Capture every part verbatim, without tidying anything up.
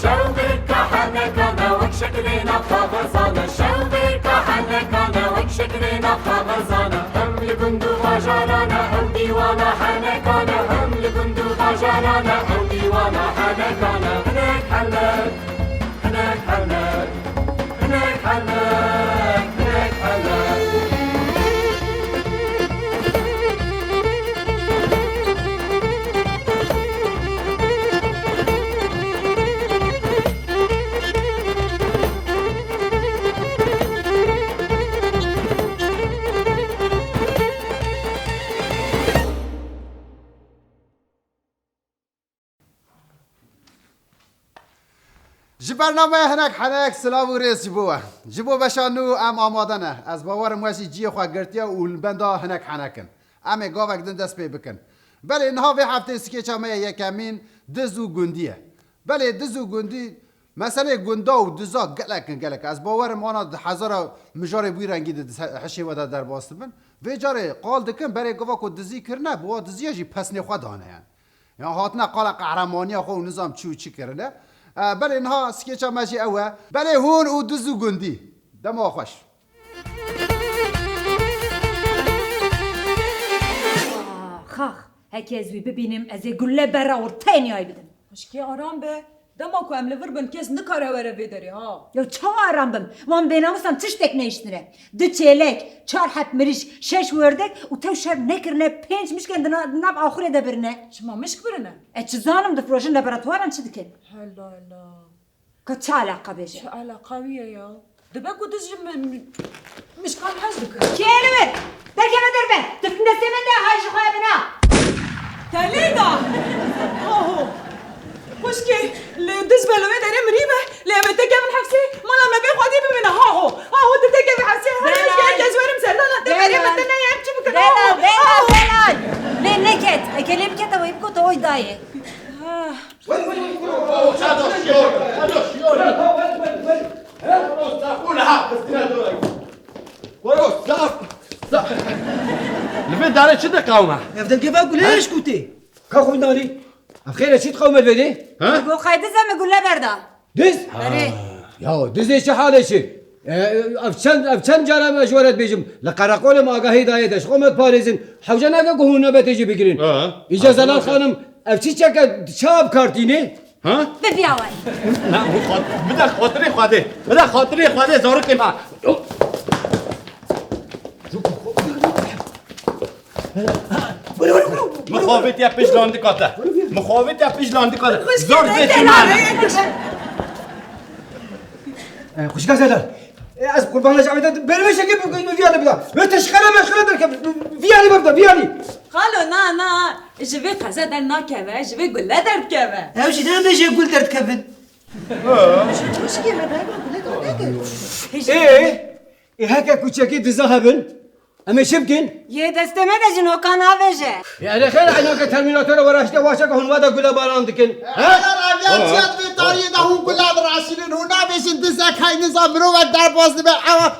Şewbêrka henekane wek şeklê nav xwe xezane, şewbêrka henekane wek şeklê nav xwe xezane. Hem li gund û bajarane, ew dîwana henekane, hem li gund û bajarane, ew dîwana henekane. Hinek henek, hinek henek, hinek henek, hinek henek. Ji bernameya Hinek Henek silav û rêz ji bo we. Ji bo beşa nû em amade ne. Ez bawer im we jî cihê xwe girtiye û li benda hinek henek in. Em ê gavek din dest pê bikin. Belê niha vê heftê skêça me ye yekemîn diz û gundî ye. Belê diz û gundî, meselê gunda û diza gelek in gelek. Ez bawer im wana di hezara mijarê bi wî rengî di hişê we de derbas dibin. Vê carê qal dikin berê gava ku dizî kirine, bi wa diziya jî pesnê xwe dane yani. Ya hatine qala qehremaniya xwe û nizam çi û çi kirine. E, belê niha skêça me jî ew e. Belê hûn û diz û gundî. Dema xweş. Xax, heke ez wî bibînim, ez ê gulle bera orteyê niyayê bidim. Xwişkê aram be. Dema ku em li vir bin, kes nikare were vê derê, ha. Ya çawa aram bim? Wan bênamusan tiştek nehiştine. Du çêlek, çar heb mirîş, şeş werdek û tew şer nekirine, pênc mişkên di na-, di nav axurê de birine. Çima mişk birine? E, çi zanim, difrojin, laboratuwaran çi dikin? Hela hela. Ka çi eleqa bêje? Çi eleqa wî ye ya? Dibe ku diz ji mi-, mi-, mişkan hez dike. Kê li vir? Derkeve derve! Tifkin destê min de, hay ji xwe bina! Te lê da! Aho! Xwişkê, lê diz be li wê derê mirî be, lê em ê tekevin hefsê, mala me bê xwedî bimîne, ha ho! Ha ho, tu tekevî hefsê, her Zelal. Mişkê herkes werim serdana, te berê me Zelal. Te neye, em çi bikin, ha ho! Zelal, Zelal, Ha ho! Zelal! Lê neket, eke lê bikete wê bikota oy dayê. Ah. Li vê darê çi diqewime? Ev dengê ve gulê eşkûtê. Ka xwîndanî. Ev xêr e, çi diqewime li vê dê? Ha? Go qaydiz e, me gule berda. Diz? Erê. Ya, dizê çi halê çi? E, ev çend, ev çend cara me ji we re dibêjim. Li qereqolê me agahî daye de, ji xwe me diparêzin. Hewce nake ku hûn nobetê jî bigirin. Ha. Îca Zelal xanim, ev çîçek e, çawa bi kar tînê? Ha? Bibiya we. Na, hûn xat-, bide xatirê Xwedê. Bide xatirê Xwedê, zarokê me. Mixabêtiye pişt landika te. Mixabêtiye pişt landika te. Zor zê çi mane. E, xwişka Zelal. E, ez qurbana ji Amedê berê şekê bi, bi, bi viya de bida. Ve teşkere meşkere derkeve. Viyanî bibda, viyanî. Xalo, na, na. Ji vê qeze dernakeve, ji vê gule derdikeve. Ew jî ne bêje gul derdikevin. Ji xwişkê me dayê gule derdikeve. Ê, ê, heke kuçekî diza hebin. Em ê çi bikin? Yê destê me de ji noka navêje. Yanî xêr, enoke Terminator e, weraşte waşeke hûn wa de gule baran dikin. He? Eger ev ya çiya di vê tariyê de hûn gule diraşînin, hûn nabêjin dizek hey niza mirovek derbas dibe, ewa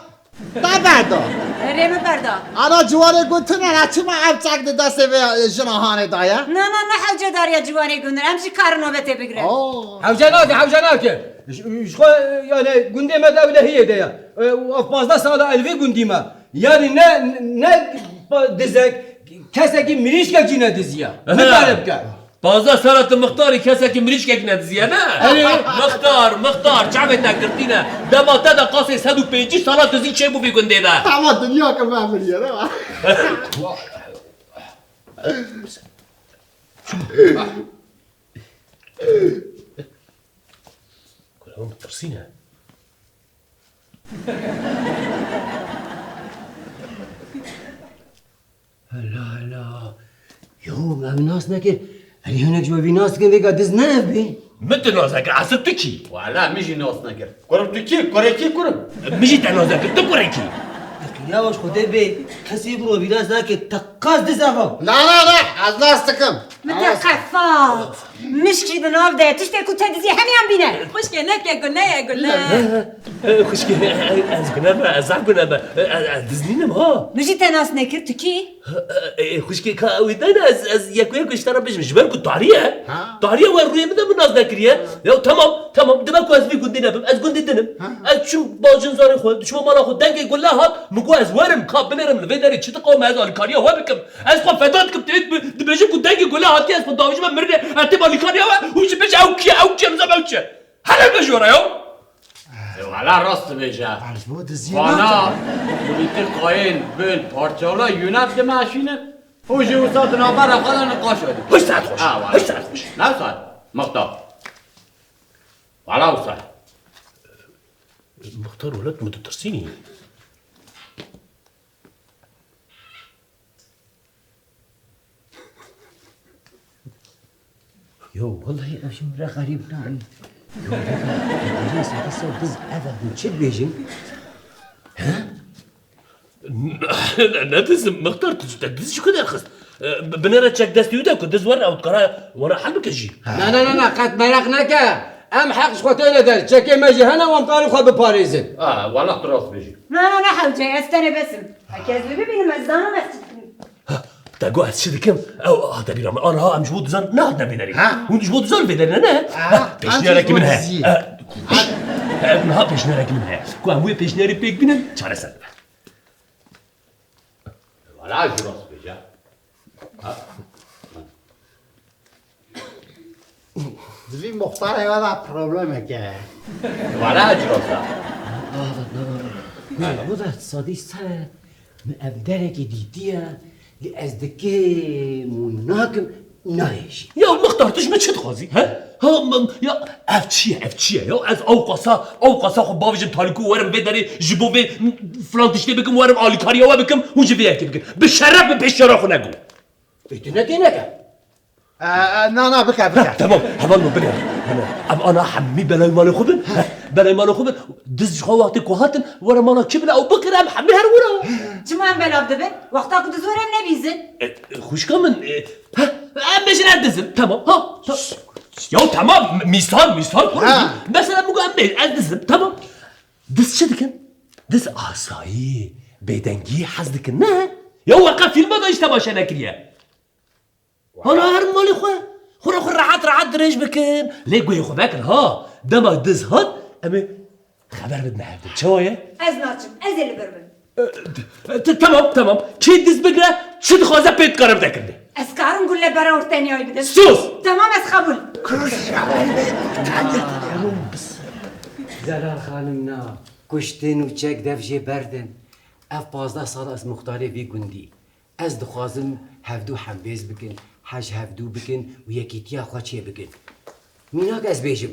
te berda. Erê min berda. Ana ciwanê gotine ne, çima ev çek di destê vê jina hanê daye? Na, na, ne hewce dariya ciwanê gundin, em jî karin nobetê bigrin. Aa. Hewce nake, hewce nake. Ji, ji xwe, yani, gundê me de ewlehiyê de ye. E, û ev pazdeh sala elvê gundî me. Yani ne, ne dizek, kesekî mirîşkek jî nediziya. Ehe. Nikarim ke. Pazdeh sala tu mixtarî, kesekî mirîşkek nediziye, ne? Erê. Mixtar, mixtar, çavê te girtîne. Dema te de qasê sed û pêncî sala tu zî çêbû vî gundê de. Ama dinya ke me viriye, ne? Kulağı mı tırsın ya? Hela, hela. Yo, me ev nas nekir. Erê hinek ji we vî nas dikin, vêga diz ne ev bê. Min tu nas nekir, asıl tu kî? Wala min jî nas nekir. Kurim tu kî? Kurê kî kurim? Min jî te nas nekir, tu kurê kî? Yavaş Xwedê bê, kesê bi ro vî nas nake, teqas diz eva. Na, na, na, ez nas dikim. Min te qefat. Mişkî di nav de. Tiştê ku te dizî hemiyan bîne. Xwişkê neke gune ye gune. Xwişkê, ez gune me, ez zaf gune me. Ez, ez diz nînim ha. Min jî te nas nekir, tu kî? Ê, ê, xwişkê ka wî dayne ez, ez yek yek ji te re bêjim. Ji ber ku tarî ye. Ha. Tarî ye we rûyê min de min nas nekiriye. Ya tamam, tamam. Dibe ku ez vî gundî nebim. Ez gundî dinim. Ha. Ez çûm bajin zarê xwe, diçûm mala xwe. Dengê gule hat. Min got ez werim, ka binêrim li vê derê çi diqewime ez alîkariya we bikim. Ez xwe feda dikim, tê dibêjim ku dengê gule hatiye, ez xwe davêjime mirinê, ez têm alîkariya we, hûn jî bêje ew kî ye, ew kî ye, nizam ew çi ye. Hele be ji we re ya. E, wala rast dibêje. Ez bo dizî Vana naçe. Kulîtî qayên bin parçala yûne dimeşînin. Hûn jî wisa di navbera xwe de niqaş edin. Hiş saet xweş. Ha, wala. Hiş saet xweş. Ne saet? Mixtar. Wala wisa. Mixtar welat min ditirsînî. Yo, wellahî ev ji min re xerîb nayê. Yo, wellahî, ev ji min re xerîb nayê. Yo, wellahî, ev ji min re xerîb nayê. Yo, wellahî, ev ji min re xerîb nayê. Yo, wellahî, ev ji min re xerîb nayê. Yo, wellahî, ev ji min re xerîb nayê. He? Ne dizim, Mixtar, tu te diz ji ku derxist? E, bi-, binêre çek destê wî de ku diz were ew dikare were hel bike jî. Ne, ne, ne, ne, qet meraq neke. Em heq ji xwe têne der. Çekê me jî hene, wan karî xwe biparêzin. A, wala tu rast bêjî. Na, na, ne hewce, ez tenê besim. Heke ez wê bibînim, ez zanim ez çi dikim. Ha, te got ez çi dikim? Ew, ah, te bîra min. Aniha em ji bo dizan nehatine vê derê. Ha. Hûn ji bo dizan vê derê ne, ne? Ha, ha, pêşniyareke min heye. Ha. Ha, niha pêşniyareke min heye. Ku em wê pêşniyarê pêk bînin, çareser dibe. Wala ji rast bêje. Ha? Di vî muxtarê we de problemek e. Wala ji rast e. Na, na, na, na. Na, bu da sadî ser. Min ev derekê dîtiye, lê ez dikim û nakim, nayê jî. Ya Mixtar, tu ji min çi dixwazî, he? Ha, m-, ya, ev çi ye, ev çi ye? Ya, ez ew qasa, ew qasa xwe bavêjim talîkû werim vê derê, ji bo vê filan tiştê bikim, werim alîkariya we bikim, hûn jî vê yekê bikin. Bi şeref min pêşniyara xwe negot. Ê, tu nekê neke. E, e, na, na, bike, bike. Heh, temam, heval min binêre. Heval. Em ana hemî belayê malê xwe bin. Heh, belayê malê xwe bin. Diz ji xwe wextê ku hatin, were mala kê bile ew bikire, em hemî her wira. Çima em belav dibin? Wexta ku diz were em nebîzin. E, e, xwişka min, e, heh, em bêjin ez dizim. Temam, ha, ta-, ya temam, m-, mîsal, mîsal, Ha. Mesela min got em bê-, ez dizim, temam. Diz çi dikin? Diz asayî, bêdengî hez dikin, ne? Ya we qe fîlma da hiç temaşe nekiriye. Hana herin malê xwe. Xwe re xwe rehet rehet dirêj bikin. Lê guhê xwe vekin ha. Dema diz hat, em ê xeber bidin hevdin. Çawa ye? Ez naçim. Ez ê li vir bim. E, t-, t-, tamam, tamam. Kê diz bigre, çi dixwaze pê dikare bide kirinê. Ez karim gule bera orteniyayê bidim. Sus! Tamam, ez qebûl. Zelal xanim na. Kuştin û çek dev jê berdin. Ev pazdeh sal ez muxtarê vî gundî. Ez dixwazim hevdû hembêz bikin, hej hevdû bikin û yekîtiya xwe çêbikin. Mînak ez bêjim,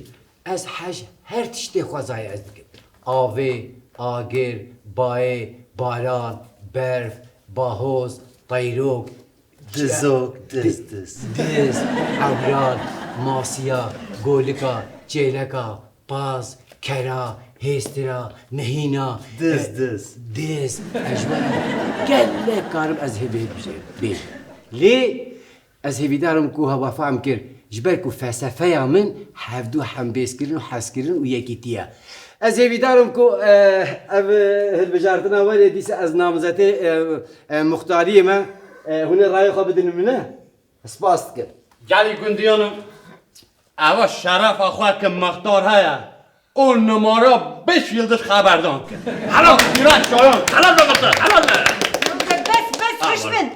ez hej her tiştê xwezayê ez dikim. Avê, agir, bayê, baran, berf, bahoz, teyrok, Dizok, diz, di-, diz. Diz, ewran, masiya, golika, çêleka, Paz, kera, hêstira, mihîna, Diz, e, diz. Diz, ez ji we re gelek karim ez hê bê-, bê-, bêjim. Lê ez hêvîdar im ku hewa fehm kir, ji ber ku felsefeya min hevdû hembêzkirin û hezkirin û yekîtî ye. Ez hêvîdar im ku, e, ev, e, hilbijartina we lê dîsa ez namzetê, e, e, muxtariyê me, e, hûn ê rayê xwe bidin min e? Spas dikim. Gelî gundiyanim, eva şerefa xwe ki mextar heye û numara beş yildiz xeberdan kir. Helal! Mîran şayan! Helal be mextar, helal be! Bes, bes, Ha, hiş var. bin.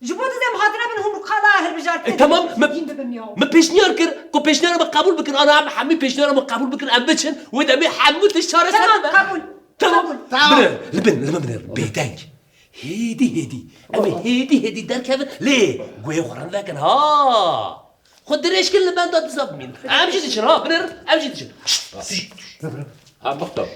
Ji bo dizem hatine bin hûn qala hilbijartin. E, tamam, me, Yîn dibim ya. me pêşniyar kir, ku pêşniyara me qebûl bikin, ana em hemî pêşniyara me qebûl bikin, em biçin, wê demê hemû tişt çareser Tamam, bibe. qebûl. Tamam. Qebûl. Tamam. Binêr, li bin, li bin binêr. Bêdeng. Hêdî hêdî. Em ê hêdî hêdî derkevin. Lê guhê xwe rind vekin ha. Xwe dirêj kin li benda diza bimîn. Em jî diçin ha. Binêrin. Em jî diçin. Şşt, şşt, şşt. Ha, bixto.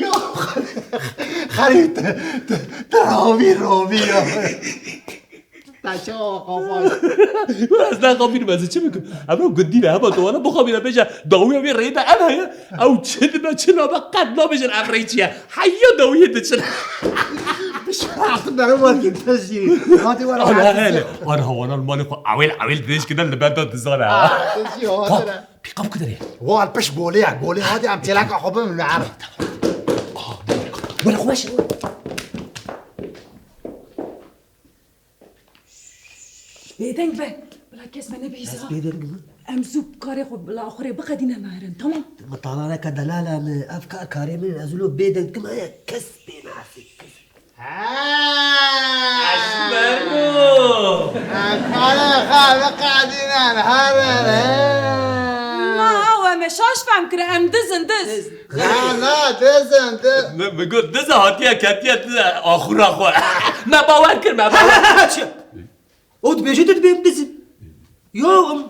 Ya, xerî, tu, tu, tu ravî, ravî ya. Taşa kafa. Ez naxapînim, ez ê çi bikim? Em ew gundî ne, hema tu wana bixapîne, bêje, dawiya wê rêyê de ev heye. Ew çi dibe, çi nabe, qet nabêjin ev rê çi ye. Heya dawiyê diçin. Bişaxtin bere wekî tejî. Hadi were Ana hele, ana wana li malê xwe ewêl, ewêl dêş kide li benda dizane ha. Tejî hatire. Pîqap ku derê. Wal piş golê ye, golê hadi em çêleka xwe bimin li erd. Were xweş. Bêdeng be. Bila kes me nebihîze ha. Bêdeng bim. Em zû karê xwe bila axurê biqedîne me herin, tamam? Min talaneke delala min, ev kar karê min, ez wilo bêdeng kim heye, kes pê nahesê, kes. Ha! Eşmermo! Em karê xwe biqedînin herin. Na, ew em ê şaş fehm kire, em diz in, diz. Na, na, diz in, diz. Min, min got, diz e, hatiye ketiye, diz e, axura xwe. Me bawer kir, me bawer. Çi? Ew dibêje tu dibêm dizin. Ya em,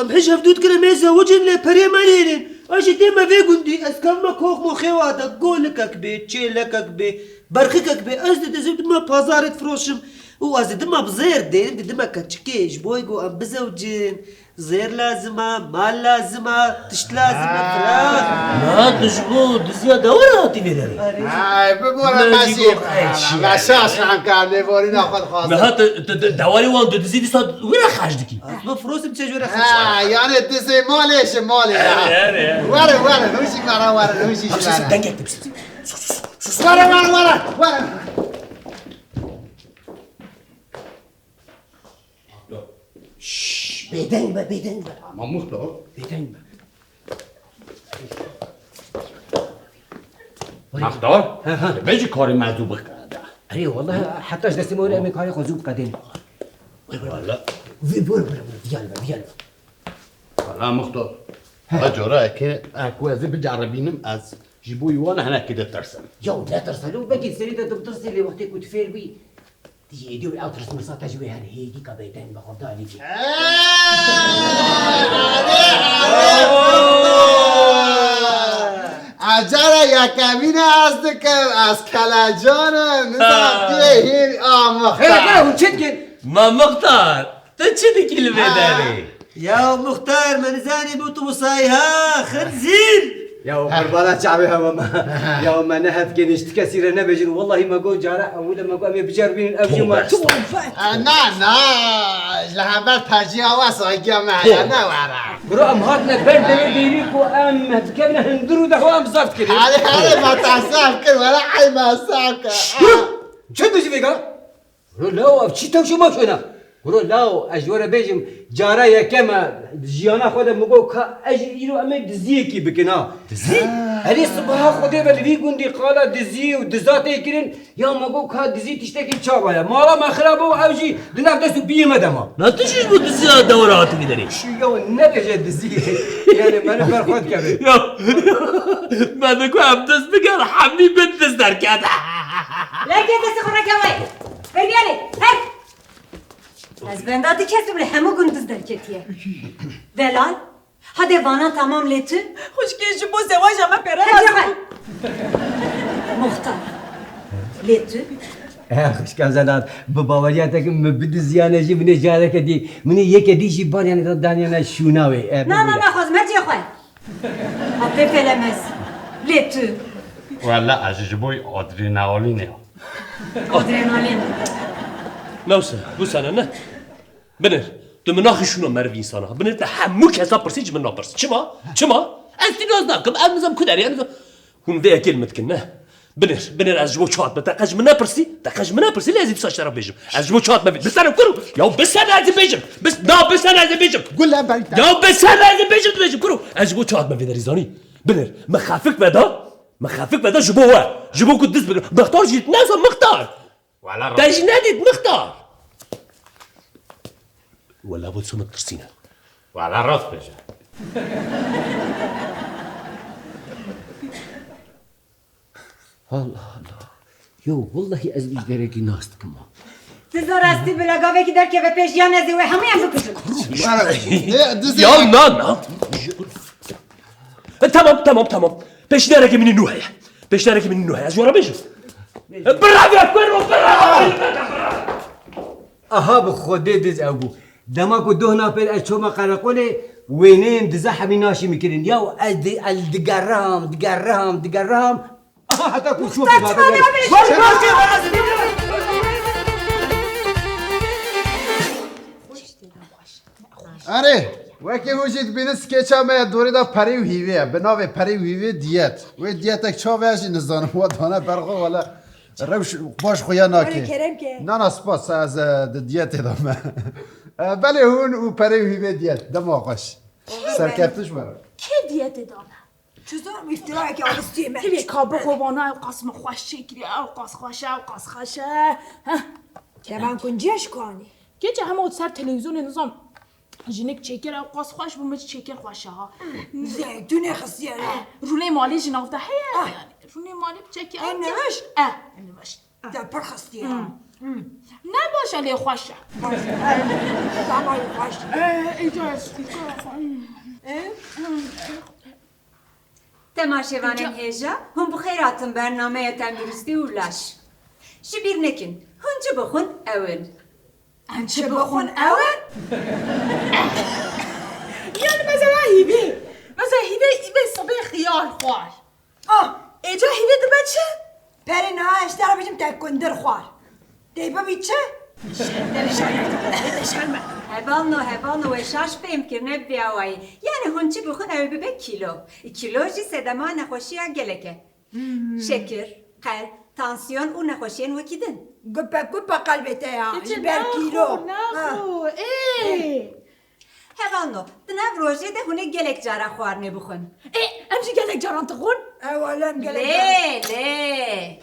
em hij hevdû dikin em ê zewicin lê perê me nêrin. Ew jî dê me vê gundî, ez kevime kox moxê wa de, golikek bê, çêlekek bê, berxikek bê, ez didizim dime pazarê difiroşim. Û ez didime bi zêr, dêrim didime keçikê, ji bo ku em bizewicin. Zêr lazim e, mal lazim e, tişt lazim e, filan. Niha tu ji bo diziya dewar hatî vê derê? Ay, bibore Mezî mesî. Gox, ay, çi Me şaş nehemka, lêborîna xwe dixwazim. Niha tu, tu, tu dewarê wan tu dizî dîsa wira xerc dikî. Ez bifirosim çi ji wira xerc. Ha, yani dizê malê ji malê. Erê, erê, erê. Were, were, hûn jî mera were, hûn jî ji Sus, sus, mera. Dengek de bisit. Sus, sus, sus. Were, were, were, were. Şşş, bêdeng be, bêdeng be. Ama muxtar. Bêdeng be. Muxtar? He, he. Bêjî karê me zû bike. Erê, wallahî, heta ji destê me were em ê karê xwe zû biqedên. Were, were, were. Wallahî. Vî, were, were, were. Viyal be, viyal be. Wala muxtar. He. Ha, cara eke, e, ku ez ê biceribînim, ez ji bo wan hinekî ditirsim. Ya netirse, lo belkî serî de tu bitirsî lê wextê ku tu fêr bî, Dijî êdî û ew tirsmirsa te ji wê hene, hêdî ka bêdeng be xwe dalî kê. Ecara yekemîn e ez dikim, ez kelecan im, nizam Ha. diyê hîn a Xêr, xêr, muxtar. Hûn çi dikin? Ma muxtar, tu çi dikî li vê Ha. derê? Ya muxtar, me nizanî bû tu wisayî ha, xinzîr! Ya qurbana çavê hewa me. Ya me ne hevkên ji kesî re nebêjin. Wellahî me got cara ewil e me got em ê biceribînin ev jî ma Tövbe çi estağfurullah. E, na, na, ji li hember tercîha we saygîya me heye, ne were. Bro em hatine ber devê dêrî ku em dikevine hundir û dehwa em zeft kirin. Hadi, hadi, me te zeft kir, were ey me zeft kir. Çi dijî vêga? Bro, lawo, ev çi tewşo maşo ne? Bro, lawo, ez ji we re bêjim, cara yekem e, di jiyana xwe de min got ka ez jî îro em ê diziyekî bikin ha. Dizî? Erê, sibaha Xwedê ve li vî gundî qala dizî û diza tê kirin, ya me got ka dizî tiştekî çawa ye. Mala me xirab bû, ew jî di nav dest û piyê me de ma. Na tu jî ji bo diziya dewra hatî vî derê? Şu ya nebêje dizî. Yani me li ber xwe dikeve. Ya, me digot em diz bikin, hemî bin diz derket. Leke destê xwe reke wê. Fermiyane, her. Ez benda di kes bûm, li hemû gund diz derketiye. Delal, hade vana tamam lê tu? Xwişkê ji bo zewaja me pere Hadi lazim hemen. Bû. Muxtar, lê tu? Eh, xwişka Zelal, bi baweriya te ki min bidiziyane jî, min ê careke dî, min ê yeke dî jî bar yani daniyane şûna wê. Eh, Na, na, bibûre. Naxwaz, mercê xwe. Apê pelemez. Lê tu? Wella ez ji bo adrenalînê. Adrenalîn. Newse, bûsene ne. Binêr, tu min naxî şûna meriv însana. Binêr te hemû kesa pirsî ji min napirs. Çima? Çima? Ez tî naz nakim. Ez nizam ku derê, ez nizam. Hûn vê yekê li min dikin, ne? Binêr, binêr ez ji bo çi hatime. Te qe ji min nepirsî? Te qe ji min nepirsî, lê ez ê dîsa ji te re bêjim. Ez ji bo çi hatime vê? Bisene kuro. Ya bisene ez ê bêjim. Bis-, na bisene ez ê bêjim. Gulle ben. Ya bisene ez ê bêjim, dibêjim kuro. Ez ji bo çi hatime vê derî zanî? Binêr, min xefik veda. Min xefik veda ji bo we. Ji bo ku diz bigirim. Mixtar jî ne sa mixtar. Wala Te jî nedît mixtar. Wela bo çi min tirsîne. Wala rast bêje. Allah Allah. Yo, wellahî ez îş derekî nas dikim ha. Diza rastî bila gavekî derkeve pêş yan ez ê wê hemûyan bikujim. Ya na, na. E, tamam, tamam, tamam. Pêşniyareke min nû heye. Pêşniyareke min nû heye. Ez ji we re bêjim. E, birave, kuro, birave. Aha, bi Xwedê diz ew bû. Dema ku doh napêl ez çoma qereqolê, wêneyên diza hemî naşî min kirin. Yaw ez di-, ez digeriham, digeriham, digeriham. Aha, heta ku çû. Erê, wekî hûn jî dibînin, skêça me ya dorê de perê û hîvê ye. Bi navê perê û hîvê diyet. Wê diyetek çav e, ez jî nizanim. Wa dane ber xwe, wele rewş baş xuya nake. Wele kerem ke. Na, na, spas, ez, e, di diyetê de me. E, belê hûn û perê û hîvê diyet. Dema xweş. Serkeftiş were. Kê diyetê de me? Çi zanim, îftirayekî alistiyê me. Hîvê ka bixwe vana ew qas min xweş çêkiriye, ew qas xweş e, ew qas xweş e. Heh. Kevan kunciya şikanî. Keçe hema ser televîzyonê nizam. Jinik çêkir ew qas xweş bû, min çêkir xweş e ha. Zeytûnê xistiye ne? Eh, rûnê malê ji nav de heye. Ah. Yani, rûnê malê çekir. E, niviş? Eh, niviş. Te pir xistiye. Hmm. Hmm. Ne baş e, lê xweş e. Baş e. Tamam, xweş. Eh, îca ez, îca. Eh? Temaşevanên hêja, hûn bi xêr hatin bernameya tenduristî û laş. Ji bîr nekin, hûn çi bixwin ew in. Em çi bixwin ew in? Yani mesela hîvê. Mesela hîvê, hîvê sibê xiyar xwar. Ah! Êca hîvê dibe çi? Perê niha ez ji te re bêjim te kundir xwar. Tê bibî çi? Şerm e, şerm e. Hevalno, hevalno, we şaş fêm kir, ne bi vî awayî. Yani hûn çi bixwin ew bibe kîlo. Kîlo jî sedema nexweşiya gelek e. Hmm. Şekir, qelb, tansiyon û nexweşiyên wekî din. Gupe gupe qelbê te ya, ji ber kîlo. Naxo, naxo, ê! Hevalno, di nav rojê de hûn ê gelek cara xwarinê bixwin. Ê, em jî gelek caran dixwin? E, wele em gelek caran. Lê, lê.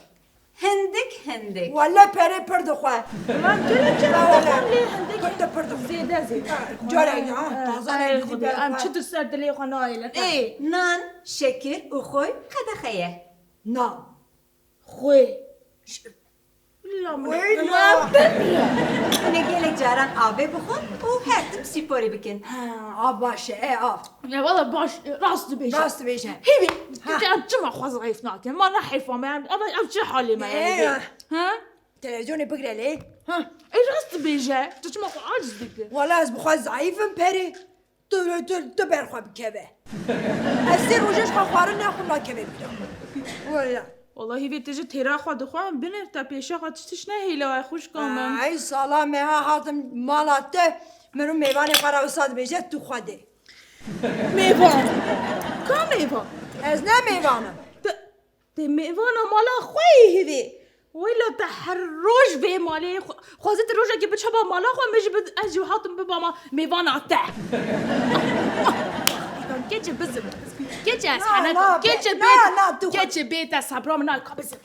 Hindik, hindik. Wele perê pir dixwe. Lan gelek caran dixwin lê hindik. Pir de pir dixwe. Zêde, zêde. Ha, carek, ha, taze. Ey Xwedê, em çi di ser dilê xwe nayêlin. Ê, nan, şekir û xoy qedexe ye. Nan. Xwê. Weyla. Hûn ê gelek caran avê bixwin û her tim spîporê bikin. Ha, av baş e, e, av. Ya, wala baş, rast dibêje. Rast dibêje. Hîvê, ha. Tu em çima xwe zayıf nakin? Ma ne heyfa me, em, em, em çi halê me ye? Ha? Televîzyonê bigre lê. Ha? E, rast dibêje. Tu çima xwe aciz dikî? Wala ez bi xwe zayıf im perê. Tu, tu, tu ber xwe bikeve. Ez sê roj e ji xwe xwarin naxwim, nakeve bîra. Wela. Wela hîvê tu ji têra xwe dixwe, em binêr te pêşiya xwe tişt tişt nehêle, ay xwişka min. Ay sala me ha hatim mala te, min û mêvanê xwe re wisa dibêje tu xwe dê. Mêvan? Ka mêvan? Ez ne mêvan im. Tu Tê mêvana mala xwe yî hîvê. Weyla te her roj vê malê xwe-, xwezî tu rojekê biçe ba mala xwe, min jî bi-, ez jî hatim biba ma-, mêvana te. Keçê bizim. Keçê ez hene. Keçê bê, na, na, tu xwe keçê bê te sebra min nayê ka bizim.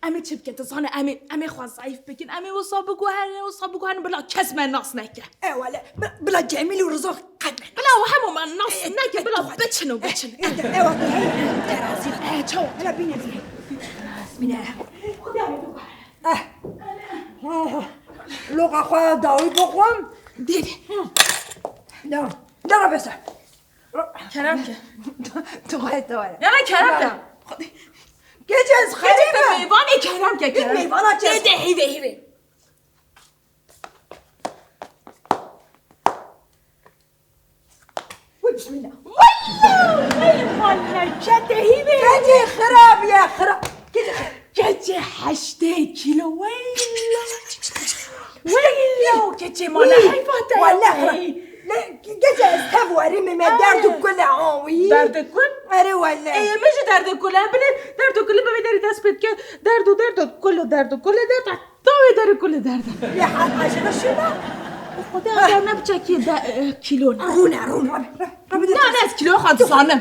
Em ê çi bikin? Tu zanî em ê, em ê xwe zayıf bikin. Em ê wisa biguherin, wisa biguherin bila kes me nas neke. E wele, bi-, bila Cemîl û Rizo qet me nas. Bila we hemû me nas neke, bila biçin û biçin. E, e, e, e, terazî. E, çawa? Bila bîne, bîne. Bîne. Eh. Loqa xwe dawî bixwim. Dê, dê. Da. Da, da, bese. Kerem ke. Tu xwe te were. Ya, kerem ke. Gece ez xerîb me. Meyvanê kerem ke, kerem. Meyvana çe. Dê, dê, hîvê, hîvê. Wî bismillah. Weyla, weyla, keçê hîvê. Keçê xirab ye, xirab. Keçê xirab. Keçê heştê kîlo, weyla. Weyla, keçê mala heyfa te. Wele xirab. Ne, keçê ez tev werî me, me derd û kul e, an wî. Derd û kul? Erê wele. Ê, min jî derd û kul e. Binê derd û kulî bi vî derî dest pê dike. Derd û derd û kul û derd û kul û derd. Tawê derê kulê derde. Lê hal aşiqe şuna. Xwedê eger ne biçekî de, e, kîlo ne. Rûne, rûne. Na, ne, ez kîlo xwe dizanim.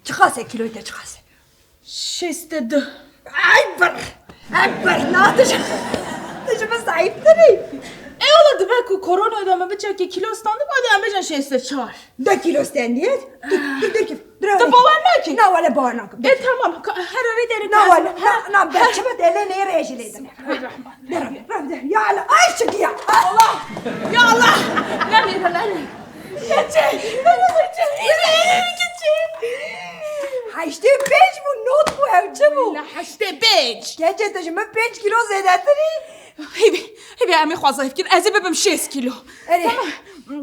Çiqas e kîloyê te, çiqas e? Şêst û du. Ay bir. Ay bir. Na, tu ji, tu ji min zayıftır î. E, ola dibe ku korona de me biçekî kîlo standim, hadi em bêjin şêst û çar. Du kîlo stendiye. Tu, tu derkef. Tu bawer nakî? Na, wele bawer nakim. E, tamam. Ka-, her eve derin. Na, wele. Na, na, ber çima te lê nê rejî lê dime. Bismillahirrahmanirrahim. Derin, derin, derin. Ya Allah, ay şikiya. Allah. Ya Allah. Ya Allah. Nere, nere? Geçe. Geçe. Geçe. Heştê pênc bû, not bû, ew çi bû? La heştê pênc. Geçe, tu ji min pênc kîlo zêdetir î. Heyvê. Hîvê, em ê xwe zayîf kin. Ez ê bibim şêst kîlo. Erê. Tamam.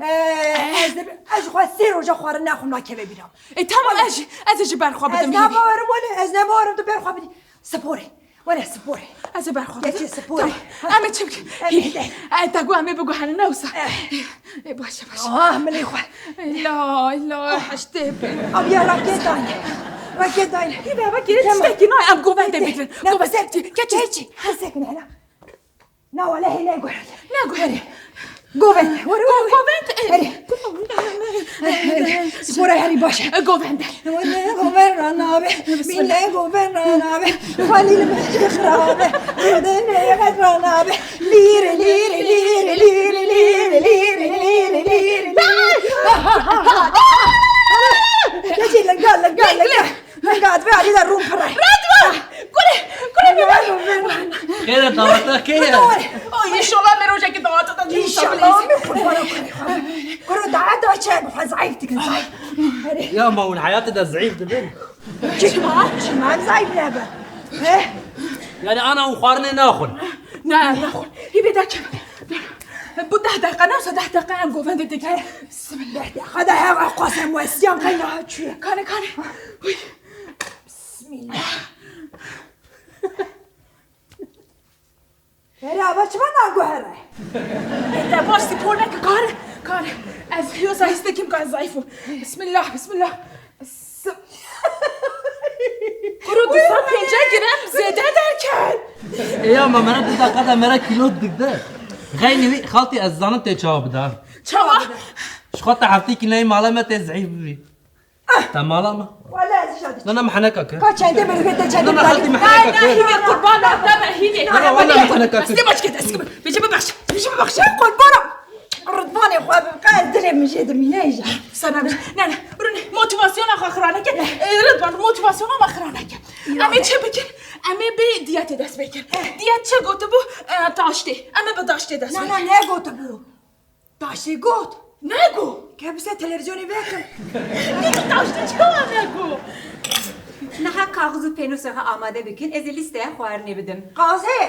Ee, ez de, ez ji xwe sê roja xwarin naxwim, nakeve bîra. E, tamam, ez jî, ez ê ji ber xwe bidim hîvê. Ez nabawerim wele, ez nabawerim tu ber xwe bidî. Sporê. Were sporê. Ez ê ber xwe bidim. Geçê sporê. Tamam. Em ê çi bikin? Em ê Hîvê. E, te got em ê biguherine wisa. Eh. E, baş e, baş e. Ah, milê xwe. La, la, heştê be. Abi ya raket dayne. Raket dayne. Hîvê, bak, yine tiştekî nayê, em govendê bigirin. Govendê. Keçê. Keçê. Hesekine hela. Na, wele hîlê guherê. Ne guherê? Govend. Were, were, were. Govend, e, Herê. Spora herî baş e. E, govend. Wele govend ra nabe. Bîle govend ra nabe. Xwelî li min xirabe. Rode ne yexet ra nabe. Lîre, lîre, lîre, lîre. Keçê, linga, linga, linga. Min gat ve alî de rûn pir e. Radwa! Kule, kule, bî. Xêr e, daweta kê ye? Oy, înşallah me rojekê daweta de înşallah. Min qurban kurê xwe. Kuro daweta çi, bi xwe zayîf dikin, zayîf. Ya ma hûn heyatê de zayîf dibin? Çima? Çima em zayîf nebe? He? Yani ana hûn xwarinê naxwin? Ne, naxwin. Hîvê de çi? Bu deh deqe ne, deh deqe em govendê dikin. Bismillah. Deh deqe de hev qasem westiyan qeyna çûye. Kane, kane. Uy. Bismillah. Herê, ava çima naguhere? E, te baş spor neke, kare, kare. Ez hiyosa hîstekîm ka zayîf o. Bismillah, bismillah. S- Kuro du sed pêncî gram zêde derket. E ya ma mera du deqa de mera kîlo digde. Xeynî wî xaltî ez zanim tê çawa bida. Çawa? Ji xwe te heftîkî neyê mala me tê zayîf bibî. Te mala me. Wele ez jî Na, na, me heneka kir. Ka çendê min te çendê Na, na, xaltî me heneka kir. Hîvê, qurban û te me, hîvê. Na, na, wele me heneka kir. Destê baş ke, destê baş. Vêjî bibexşe, vêjî bibexşe. Qurban û Ridvanê xwe bim, qe ez dilê min jê dimîne îja. Sana bir, ne, ne, rûne, motivasyona xwe xira neke. E, Ridvan, motivasyona me xira neke. Em ê çi bikin? Em ê bi diyetê dest pê kin. Diyet çi gotibû? E, taştê. Em ê bi taştê dest pê kin. Na, na, ne gotibû? Taşê got. Ne got? Ke bise televîzyonê vekim. Ne got taştê çawa ne got? Niha kaxiz û pênûsa xwe amade bikin, ez ê lîsteya xwarinê bidim. Qazê!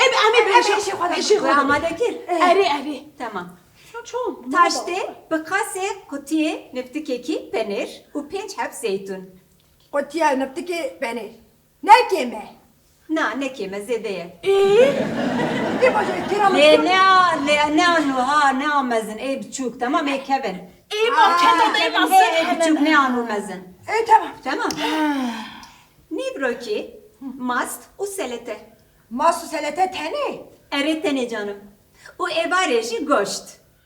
Em, em ê Em bêjin. Êşê xwe de Êşê xwe de. Amade kir? Eh. Erê, erê. Tamam. Ço, ço, Taştê bi qasê qutiyê niftikekî penêr û pênc heb zeytûn. Qutiya niftikê penêr. Ne kêm e? Na, ne kêm e, zêde ye. Ê? Ê baş e, kêra Lê mezin. Ne, lê ne a nuha, ne a mezin, ê biçûk, tamam, ê kevin. Ê, ma Ha, kevin, ê, ê, ê biçûk, ne a nu mezin. Ê, tamam. Tamam. Nîvrokî, mast û selete. Mast û selete tenê? Erê tenê canim. Û êvarê jî goşt.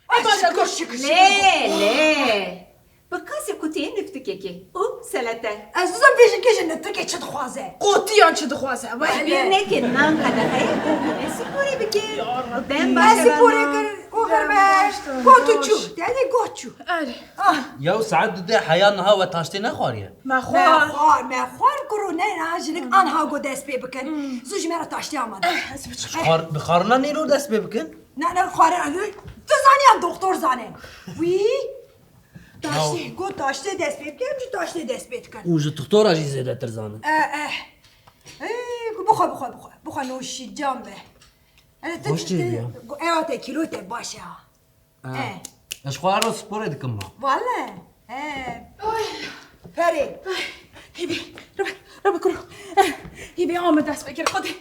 Ay, şükür, şükür, şükür. Lê, lê. Bi qasê qutiyê niftikekê û selete. Ez dizam vê jikê ji niftikê çi dixwaze. Qutiyan çi dixwaze, wele. Bîr nekin, nan qedexeyê û hûnê sporê bikin. Ya Rabbi. Dem Ez baş e sporê bana. Kir û vir me. Got û çû. Tenê got çû. Erê. Ah. Ya saet du de heya niha we taştê nexwariye? Me xwar. Me xwar, me xwar kuro ne niha jinik anha got dest pê bikin. Zû ji me re taştê amade. Eh, ez biçim. Xwar, bi xwarina nîro dest pê bikin? Ne, ne, xwarin, tu zanî yan doktor zane. Wî? Taştê, got taştê dest pê bike, em jî taştê dest pê dikin. Û ji doktora jî zêdetir zanin. E, e. Ê, ku bixwe, bixwe, bixwe. Bixwe noşîcan be. Hele tu, Baş tu, çêbû ya. Ewa te kîlo te baş e ha. E. E. Ez xwe her roj sporê dikim ma. Wale. He. Ay. Perê. Ay, Hîvî, rabe, rabe kuro. Eh, Hîvî, a min dest pê kir, Xwedê.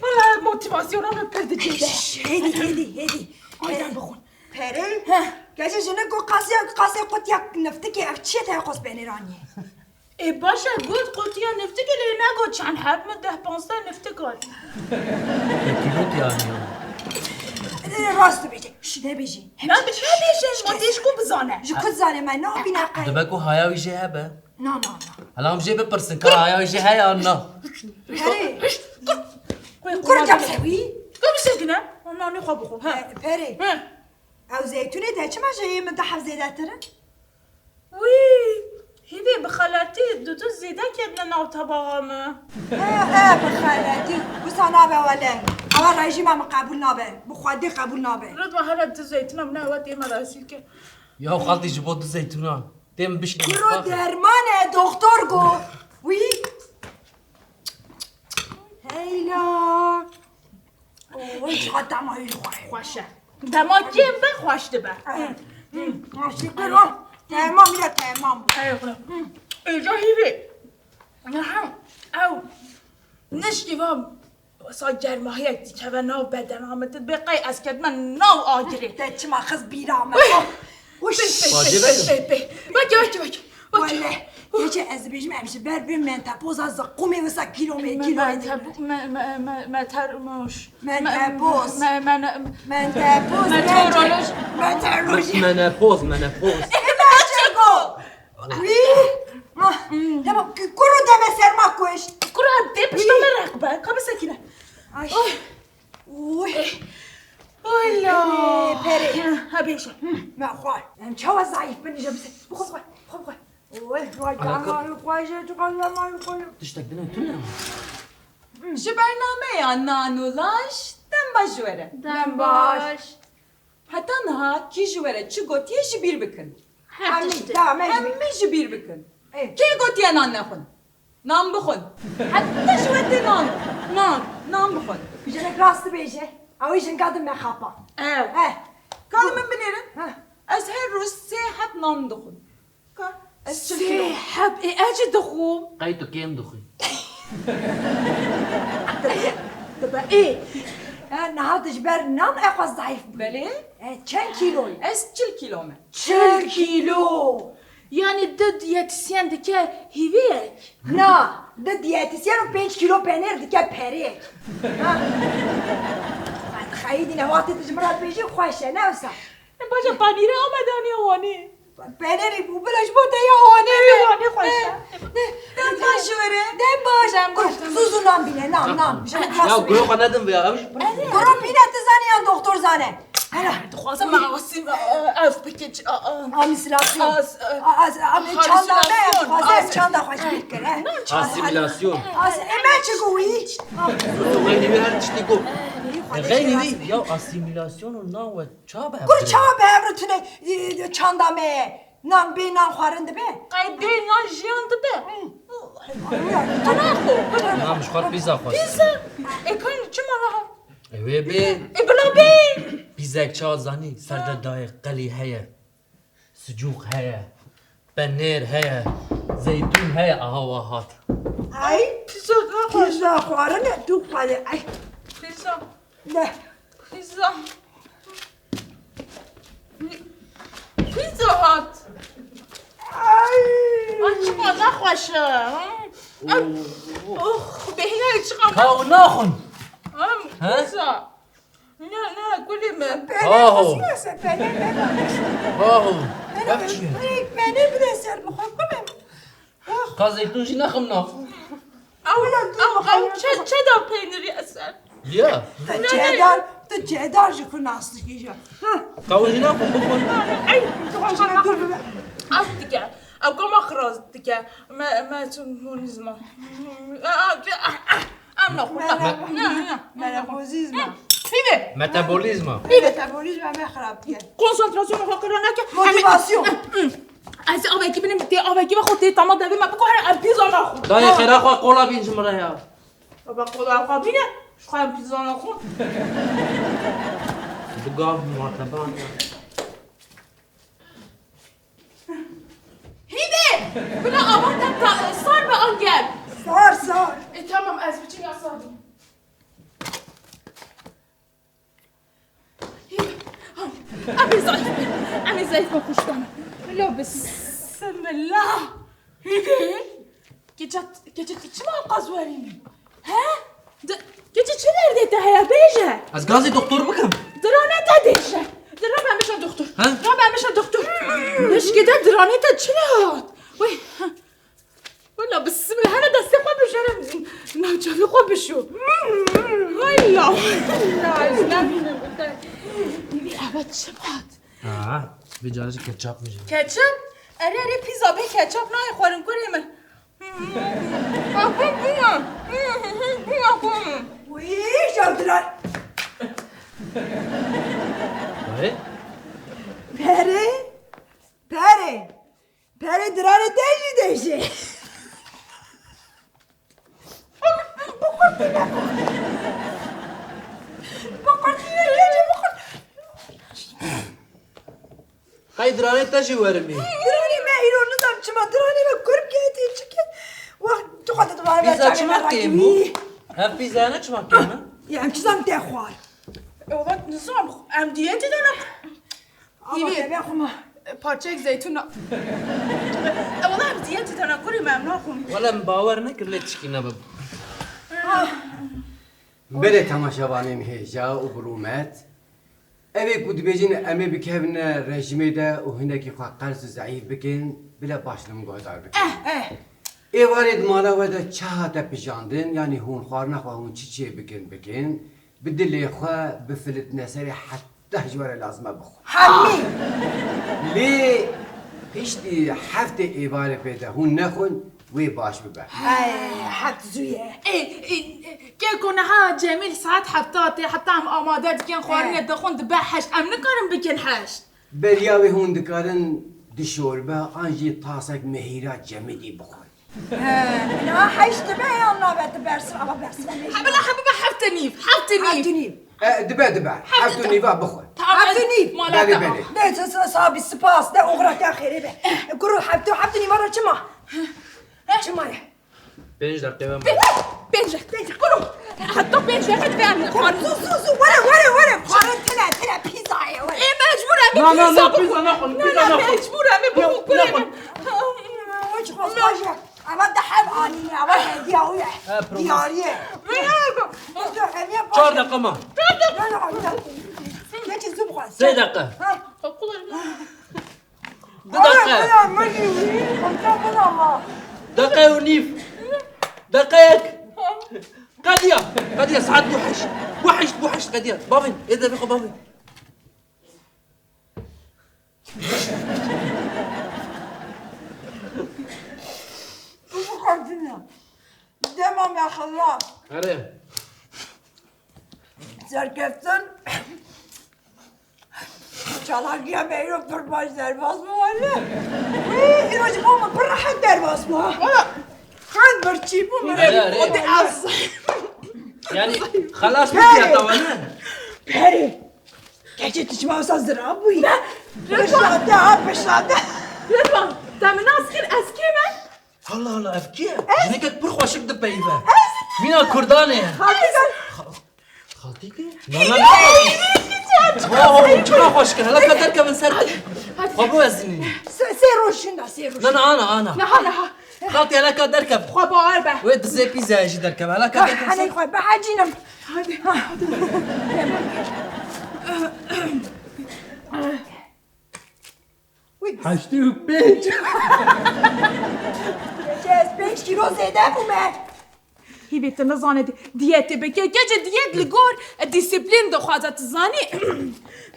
Wala motivasyona min pir dicî de. Şş, hêdî, hêdî, hêdî. Ay, Eh, dem bixwin. Perê. He. Gece jinik got qasê, qasê qutiya niftikê, ev çi ye te qos benêraniye? Ê, baş e, got qutiya niftikê lê negot çend heb, min deh panzdeh niftik hat. Te kîlo diyariya. Ê, rast dibêje. Şi nebêjî. Hem Ne, jî ne bêje, ma tê ji ku bizane. Ji ku dizane me, ne bîne qey. Dibe ku haya wî jê hebe. Na, na, na. Hela em jê bipirsin, ka haya wî jê heye an na. Herê. Kur cem se wî. Ka bi sekine. Nanê xwe bixwe, he. E, Perê. He. Ew zeytûnê te çima ji yê min deh heb zêdetir in? Wî, hîvê bi xeletî du du zêde ketine nav tebaxa min. He, he, bi xeletî. Wisa nabe wele. Ewa rejîma min qebûl nabe. Bi xwedî qebûl nabe. Ridva hele du zeytuna min ewa tê me rezîl kir. Ya xaltî ji bo du zeytuna. Têm bişkî Kuro mutfaxê. Derman e, doktor got. Wî. Heyla. Oy, çiqa tema wî xweş. Xweş e. Dema kêm be, xweş dibe. Şükür o. Temam ya, temam. Êca hîvê. Ew nişkî va sa germahiyek dikeve nav bedena min, tu dibê qey ez ketime nav agirê. Te çima xiz bîra me? Wî. Pê, pê, pê, pê, pê, pê. Weke, weke, weke. Wele, keçê ez dibêjim, em ji ber bê mentepoza ziqûmê wisa kîlo me, kîlo me. Mentepo-, me-, me-, me-, metermoş. Mentepoz. Me-, me-, me-, Mentepoz. Meteoroloj. Meteoroloji. Menepoz, menepoz. Ê, naçe go. Wî. Ah, tamam, ku-, kuro deme serma kuş. Kuro dê pişta me req be. Ka bisekine. Ay. Oy. Oy. Oy la. Pere. Ha, bêje. Me xwar. Em çawa zayıf bin, je bise. Bixwe, bixwe, bixwe. Oy, vay, alaka- damarê xwe jê, tu qal damarê xwe jê. Tiştek din e, tu ne? Ji bernameya Nan û Laş, dem baş ji we re. Dem baş. Heta niha kî ji we re çi gotiye, ji bîr bikin. Her tiştî. Hemî, da, me ji bîr. Hemî ji bîr bikin. Ê. Kê gotiye nan nexwin? Nan bixwin. Heta ji we tê nan. Nan, nan bixwin. Jinik rast dibêje. Ew ê jinka din me xapa. Ew. Eh. Ka li min binêrin. Heh. Ez her roj sê heb nan dixwim. Ka, ez çil kilo. Sê heb, ê, ez jî dixwim. Qey tu kêm dixwî? Dibe, ê. E, niha tu ji ber nan eqas zayıf bû. Belê. E, çend kilo yî? Ez çil kilo me. Çil kilo. Yani du diyetisyen dike hîviyek. Na, du diyetisyen û pênc kilo penêr dike perêk. Ha. Xeyîdî ne wextê tu ji min re dibêjî xweş e, ne wisa? Baca panîrê Amedaniya Wanê. Penêrî bû, bila ji bo te ya Wanê. Penêrê Wanê xweş e. Dem baş ji we re. Dem baş. Dem baş, dem baş. Zû zû nan bîne, nan, nan. Ya, guro xwe nedin vêya, ew jî. Guro bîne, tu zanî yan doktor zane. Hela. Dixwazim me asîm, ev bike, a, a. Amîsilasyon. As, e, a, as, a, çanda me, halüsinasyon, dixwazim as, çanda xweş bîr kir, he. Asîmilasyon. As, e, me çi got wî? Xeynî wî her tiştî got. Xeynî wî, ya asîmilasyon û nan we çawa bi hev re? Kur çawa bi hev re tune, e, çanda me ye? Nan bê nan xwarin dibe? Qey bê nan jiyan dibe? Hı. Tu naxwe. Na, min ji xwe pîza xwest. Pîza? E, kan çima naha? Ew ê bê. E, bila bê. Pîzek çawa zanî? Ser de dayê qelî heye. Sicûq heye. Penêr heye. Zeytûn heye. Aha, wa hat. Ay, pîza naxwe. Pîza xwarin e, tu xwedê. Ay. Pîza. Ne. Pîza. Pîza hat. Ay. Ay, çima nexweş e. Oh, bêhna çiqa. Ka ew naxwin? Em, he? Pîza. Ne, ne, gulê me. Aho. Pene, pene, pene. Aho. Pene, pene bide ser bixwe, gulê me. Ka zeytûn jî nexim nav. Ew, ew, ew çe, çedar peynirî eser. Ya. Te çedar, te çedar ji xwe nas dikî ya. Ka ew jî nexim, bixwin. Ey, tu xwe dur bibe. Ev dike. Ew ka me xiras dike. Me, me çi monîzma. Em nexwin. Me, me, me, me, me, me, me, monîzma. Hîvê. Metabolîzma. Hîvê. Metabolîzma me xirab dike. Konsantrasyona xwe qira neke. Motivasyon. Ez avekî binim, tê avekî ve xwe tê tama devê me biko, her em pîza naxwe. Dayê xêra xwe qola bîn ji min re ya. Baba qola xwe bîne, ji xwe em pîza naxwe. Bi gav muhateba. Hîvê! Bila avan te ta-, sar be an gel. Sar, sar. E, tamam, ez biçim ya sar bim. Em ê zayıf bin. Em ê zayıf bin, xuşka min. Lo bismillah. Keçe, keçe, çima qaz werî min? He? Di-, keçe çi derdê te heye, bêje? Ez gazî doktor bikim. Dirane te dêje. Dira ben bişa doktor. He? Dira ben bişa doktor. Leşkê de dirane te çi ne hat? Wê. Wela bismillah, hele destê xwe bişo, navçavê xwe bişo. Wela, wela, ez nemînim. Eva çi hat? Ha, vê carê jî ketçap mijî. Ketçap? Erê, erê, pîza bê ketçap nayê xwarin kurê min. Wî, jawdiran. Dayê? Perê, perê. Perê dirarê te jî dêje. Bi xwe tê ne. Biqurtîne, yê cî biqurt. Qey diranê te jî werimî. Diranê me îro nizam çima, diranê me kurm kete çike. Wext tu xwe didibare Pîza çima kêm bû? Ev pîza ne çima kêm e? Ya em çi zam te xwar. Ew nizam em diyetê de ne. Ama Hîvî. Te be xuma. Parçeyek zeytûn na. E, wala em diyetê de ne kurê me em naxwin. Wala em bawer nekir lê tişkî nebib. Belê temaşevanên hêja û bi rûmet. Ev ê ku dibêjin em ê bikevine rejîmê de û hinekî xwe qers û zeîf bikin, bile baş li min guhdar bikin. Eh, eh. Êvarê di mala we de çi hate pijandin, yanî hûn xwarina xwe hûn çi çê bikin bikin, bi dilê xwe bifilitne serê heta ji we re lazim e bixwe. Hemî! Lê piştî heftê êvarê pê de hûn nexwin, wê baş bibe. Hey, heft zû ye. Ê, ê, keko niha Cemîl saet hefta tê, heta em amade dikin, xwarinê dixwin, dibe heşt. Em nikarin bikin heşt. Beriya wê hûn dikarin di şorbe an jî tasek mehîra cemidî bixwin. He, niha heşt dibe yan nabe tu bersin, ama bersin. Hebila, hebila heft û nîv, heft û nîv. Heft û nîv. E, dibe, dibe. Heft û nîva bixwin. Tamam. Heft û nîv. Belê, belê. Ne, tu, tu, sabî, spas, de oxira te xêrê be. Kuro heft û, heft û nîva re çima? Çima ye? Pênc deqe ve. Pê-, pênc deqe, pênc deqe. Kuro. Heta pênc deqe divê em xwarin. Zu, zu, zu, were, were, were. Xwarin tine, tine, pîza ye, were. Ê, mecbûr em ê Na, na, pîza na, bixwin. Pîza naxwin, Na, pîza na, naxwin. Mecbûr em ê bixwin, kurê min. Wek xwe xwaja. Eva de hev anîne, eva hediya wî ye. He, problem. Diyarî ye. Çar deqe ma. Çar deqe. Geçin zû bixwe. Sê deqe. Ha. Du deqe. Deqe û nîv. Deqeyek. Qediya. Qediya saet bû heşt. Bû heşt, bû heşt qediya. Bavên, ê devê xwe bavên. Dema me xilas. Erê. Serkeftin. Çalakiya me îro pir baş derbas bû wele. Wî, îro ji bo min pir rehet derbas bû. Wala, xet birçî bû min. Erê, erê. O de ez. Yani, xelas bû fiyata wele. Perê. Keçê tu çima wisa zira bûyî? Ne? Pişta te ha, pişta te. Rêdwan, te min nas kir, ez kê me? Allah Allah, ev kî ye? Jinekek pir xweşik dipeyive. Mîna Kurdan e. Xaltî kî? Na, na, na. Oh, çima xweşik e? Hele ka derkevin ser. Xwe biwezinî. Sê, sê roj şinda, sê roj. Na, na, ana, ana. Niha, niha. Xaltî hele ka derkev. Xwe bawer be. Wê dizê pîzayê jî derkeve. Hele ka derkev. Henê xwe behecînim. Hadi. Heştê û pênc. Keçê ez pênc kîlo zêde bûme. Hîvê tu nizane di-, diyetê bike. Keçê diyet li gor disiplîn dixwaze, tu zanî.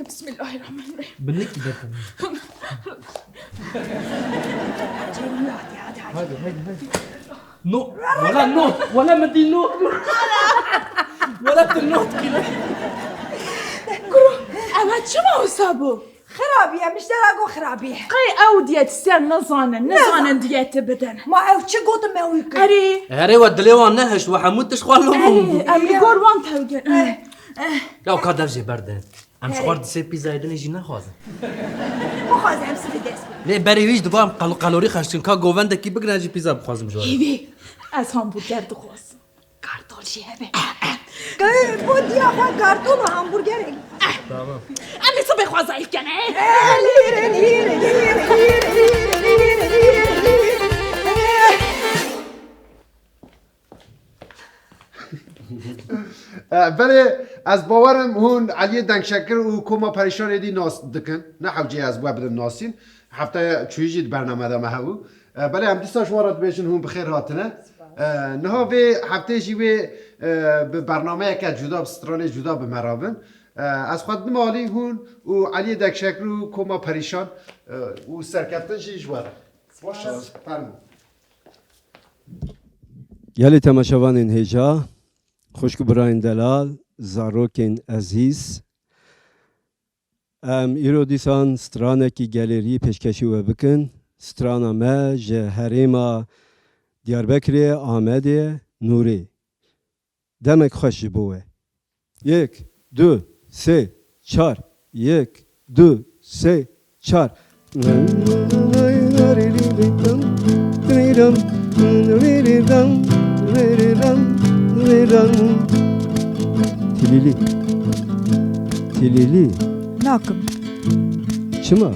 Bismillahirrahmanirrahim. Binik derkeve. Hadi, hadi, hadi. No, wala no, wala min dî no. Wala tu no kîlo. Kuro, ev çima wisa bû? Xirabî ye, miştera got xirabî ye. Qey ew diyetîsyen nizanin, nizanin diyetê bidin. Ma ew çi gotin me wî kir? Erê. Erê we dilê wan nehişt, we hemû tişt xwe lo bûn. Erê, em li gor wan tewgin. Eh, eh. Ya ka dev jê berdin. Em ji xwe re di sê pîzayê dinê jî nexwazin. Bixwazin em sibê dest pê. Lê berê wî jî diba em qal-, kalorî xerc dikin. Ka govendekî bigrin ez jî pîza bixwazim ji we re. Hîvî, ez hamburger dixwazim. Kartol jî hebe. Bo diya xwe kartol û hamburgerek. Tamam. Em ê sibê xwe zayîf kene. E, belê ez bawerim hûn Eliyê Dengşekir û Koma Perîşanê dî nas dikin. Ne hewce ye ez we bidim nasîn. Hefteya çûyî jî di bername de me hebû. E, belê em dîsa ji wan re dibêjin hûn bi xêr hatine. Spas. E, niha vê heftê jî wê, e, bi bernameyeke cuda, bi stranê cuda bi me re bin. E, ez xwe didim alî hûn û Eliyê Dengşekir û Koma Perîşan, e, û serkeftin jî ji we re. Spas. Baş e, fermo. Gelê temaşevanên hêja, xwişk û birayên delal, zarokên ezîz, em îro dîsan stranekî gelêrî pêşkêşî we bikin. Strana me ji herêma Diyarbekirê, Amedê, Nûrê. Demek xweş ji bo we. Yek. du, sê, çar, yek, du, sê, çar. Tilîlî. Tilîlî. Nakim. Çima?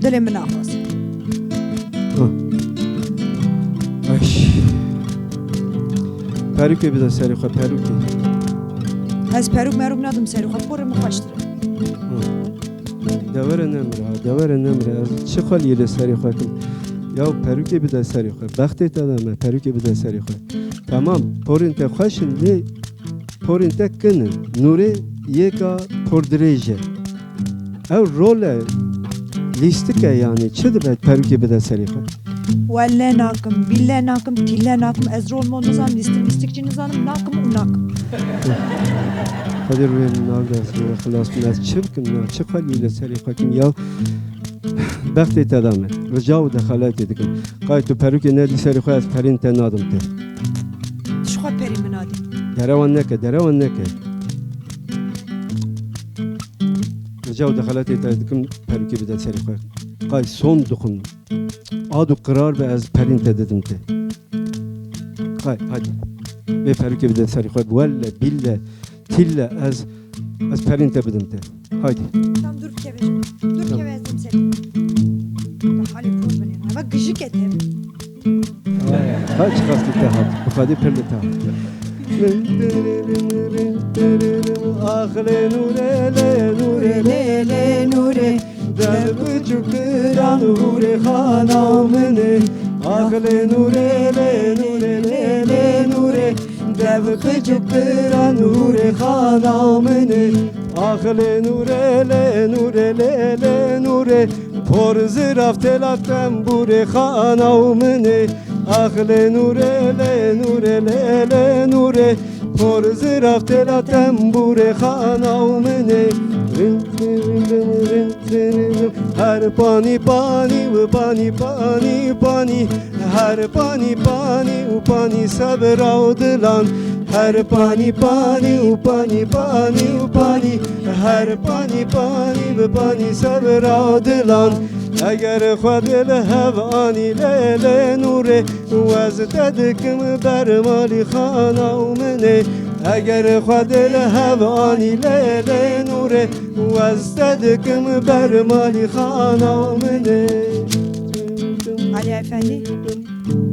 Dilê min naxwaz. Ah. Ay. Perûkê bide serê xwe, perûkê. Ez perûk merûk nadim serê xwe, porê min xweştir e. Hı. Devere nemre, devere nemre. Ez çi xweliyê li serê xwe kim? Ya perûkê bide serê xwe. Bextê te de me, perûkê bide serê xwe. Tamam, porên te xweş in, lê porên te kin in. Nûrê yeka pordirêj e. Ew rol e, lîstik e yanî. Çi dibe perûkê bide serê xwe? Welle nakim, bîlle nakim, tîlle nakim. Ez rol mol nizanim, lîstik mîstik jî nizanim. Nakim û nakim. Xwedê rûyê min navde, ez rûyê xilas bin. Ez çi bikim ya? Çi xweliyê li serê xwe kim ya? Bextê te da me. Rica û dexeletê dikim. Qay tu perûkê nedî serê xwe, ez perên te nadim te. Tu ji xwe perê min nadî. Derewan neke, derewan neke. Rica û dexeletê te dikim, perûkê bide serê xwe. Qay son dixwim. Ad û qirar be, ez perên te didim te. Qay, hadi. Vê perûkê bide serê xwe. Welle, bille, tille, ez, ez perên te bidim te. Haydi. Tam dur keve. Dur keve ez dim seni. Halê por binê. Eva gijik et hem. Ha, çiqas li te hat. Bi Xwedê pir li te hat. Axlê nûrê lê nûrê lê lê nûrê. Dev biçûktiran hûrê xana min e. Axlê nûrê lê nûrê lê lê nûrê. Dev biçûktiran hûrê xana min e. Axlê nûrê lê nûrê lê lê nûrê. Por zirav têla tembûrê xana min e. Axlê nûrê lê nûrê lê lê nûrê. Por zirav têla tembûrê xana min e. Rin, rin, rin, rin, rin, rin. Her panî panî û panî panî panî. Her panî panî û panî sebra û dilan. Her panî panî û panî panî û panî. Her panî panî bi panî sebra û dilan. Eger Xwedê li hev anî lê lê nûrê, ez te dikim ber malî xana û min e. Eger Xwedê li hev anî lê lê nûrê, ez te dikim ber malî xana û min e. Alî Efendî,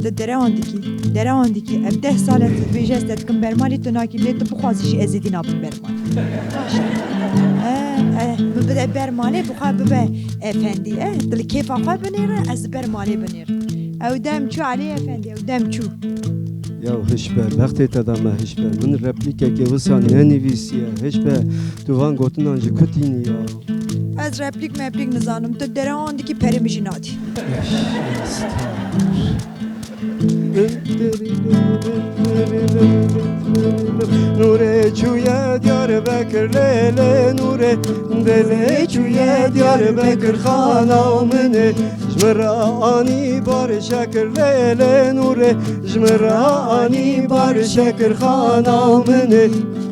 tu derewan dikî, derewan dikî. Ev deh sal e tu dibêjî ez te dikim ber malî, tu nakî, lê tu bixwazî jî ez êdî nabim ber malî. E, e, min bide ber malê, bi xwe bibe efendî. E, tu li kêfa xwe binêre, ez li ber malê binêrim. Ew dem çû Alî Efendî, ew dem çû. Ya hiş be, bextê te da me hiş be. Min replîkekê wisa nenivîsiye. Hiş be, tu van gotinan ji ku tînî ya? Ez replîk meplîk nizanim. Tu derewan dikî, perê min jî nadî. Nûrê çûye Diyarbekir lê lê nûrê. Dilê çûye Diyarbekir xana min e. Ji min re anî bar şekir lê lê nûrê. Ji min re anî bar şekir xana min e.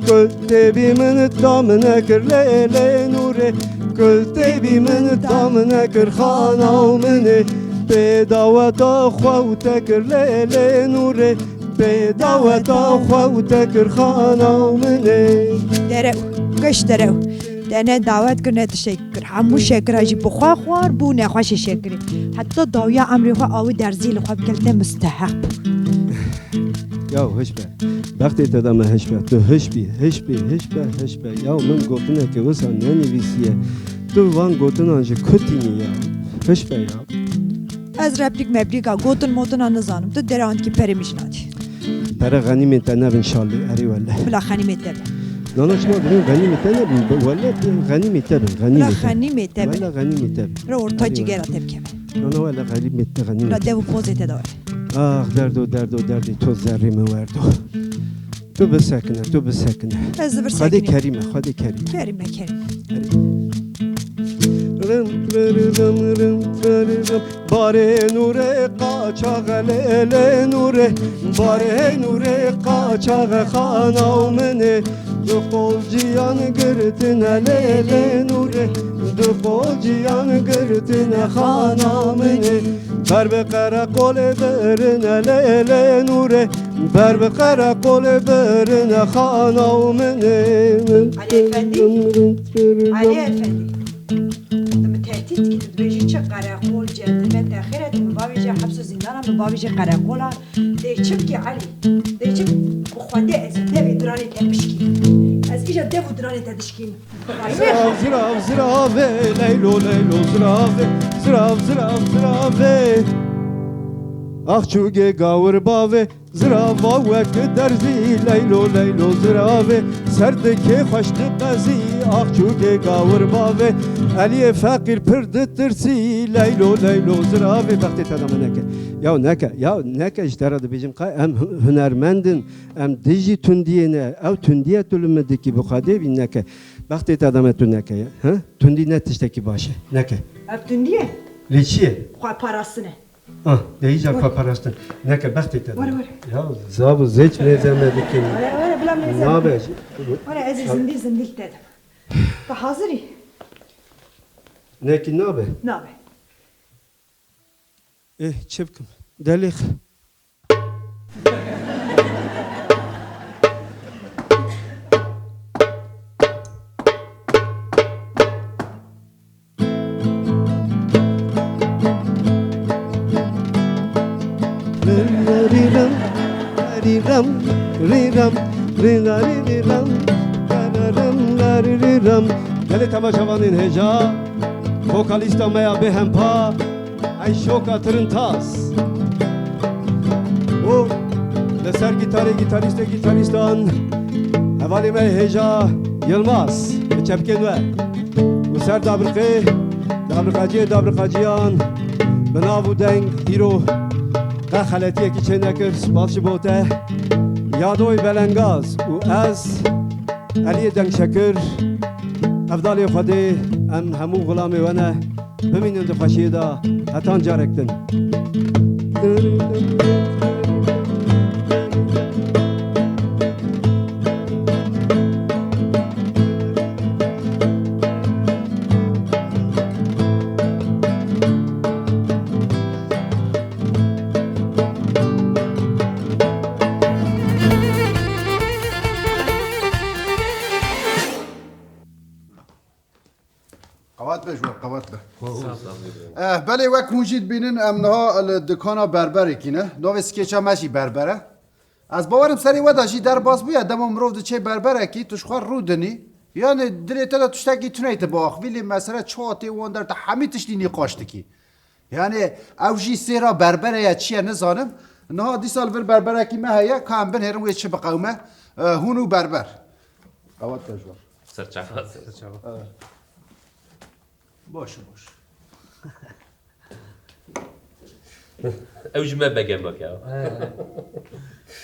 Kul têbî min tam nekir lê lê nûrê. Kul têbî min tam nekir xana min e. Pê daweta xwe û te kir lê lê nûrê. Pê daweta xwe û te kir xana min e. Derew, geş derew. Te ne dawet kir, ne tiştek kir. Hemû şekira jî bi xwe xwar bû, nexweşê şekirê. Heta dawiya emrê xwe awî derzî li xwe bike, te misteheq bû. Ya hiş be. Bextê te da me hiş be. Tu hiş bî, hiş bî, hiş be, hiş be. Ya min gotineke wisa nenivîsiye. Tu van gotinan ji ku tînî ya? Hiş be ya. Ez replîk meplîka gotin motina nizanim. Tu derewan dikî, perê min jî nadî. Pere xenîmên te nebin şalî, erê wele. Bila xenîmê te be. Nana çima dibên xenîmê te nebin? Wele xenîmê te bin, xenîmê te. Bila xenîmê te be. Wele xenîmê te bin. Bila orta cigera te bikeve. Nana wele xenîmê te, xenîmê te. Bila dev û pozê te de were. Ax derdo, derdo, derdê to zerrê min werdo. Tu bisekine, tu bisekine. Ez li vir sekinî. Xwedê kerîm e, Xwedê kerîm e. Kerîm e, kerîm. Rim, rim, rim, rim, rim. Barê nûrê qaçaxe lê lê nûrê. Barê nûrê qaçaxe xana û min e. Du qol ciyan girtine lê lê nûrê, du qol ciyan girtine xana min ê. Ber bi qereqolê birine lê lê nûrê, ber bi qereqolê birine xana min ê. Elî Efendî, Elî Efendî. Tu min tehdît dikî, tu dibêjî çi qereqol, cendime te xêr e, tu min bavêjî heps û zîndana, min bavêjî qereqola. Dê çi bikî Elî? Dê çi bi Xwedê ez ê devê diranê te bişkînim. Ez îja dev û diranê te dişkînim. Zirav, zirav, ziravê, leylo, leylo, ziravê, zirav, zirav, ziravê. Ax çûgê gawir bavê, zirava wek derzî, leylo, leylo, ziravê, ser dikê xweş diqezî, ax çûgê gawir bavê, Eliyê feqîr pir ditirsî, leylo, leylo, ziravê, bextê te de me neke. Ya neke, ya neke, ji te re dibêjim, qey em hu-, hunermend in, em dijî tundiyê ne, ew tundiye tu li min dikî, bi Xwedê bî neke. Bextê te de me tu neke, he? Tundî ne tiştekî baş e, neke. Ev tundî ye? Lê çi ye? Xwe parastine. Ah, de îcar xwe parastin. Neke bextê te de. Were, were. Ya, zav û zêç mêze me dikin. Were, were, bila mêze. Nabe. Were, ez ê zindî, zindî te de. Tu hazir î? Nekî nabe? Nabe. Eh, çi bikim? Delîx. Gelê temaşevanên hêja, vokalîsta me ya bêhempa, Eyşoka Tirintas. Û li ser gîtarê, gîtarîstê gîtarîstan, hevalê me hêja Yilmaz, bi çepkên we. Û ser dabriqê, dabriqaciyê dabriqaciyan, bi nav û deng îro qe xeletiyekî çênekir, spas ji bo te. Yadoy Belengaz û ez, Eliyê Dengşekir, hevdalê Xwedê, em hemû xulamê we ne. Bimînin di xweşiyê de, hetan carek din. Qewat be ji we, qewat be. Eh, belê wek hûn jî dibînin, em niha li dikana berberekî ne. Navê skêça me jî berber e. Ez bawerim serê we de jî derbas bûye, dema mirov diçe berberekî, tu ji xwe rûdinî. Yani dilê te de tiştekî tune tê biaxivî, lê mesele çawa tê wan der, te hemî tiştî nîqaş dikî. Yani ew jî sêra berbere ye, çi ye nizanim. Niha dîsa li vir berberekî me heye, ka em binêrin wê çi biqewime. Eh, hûn û berber. Qewat be ji we. Serçava. Serçava. Evet. Baş e, baş. Ew ji me begemak e. He.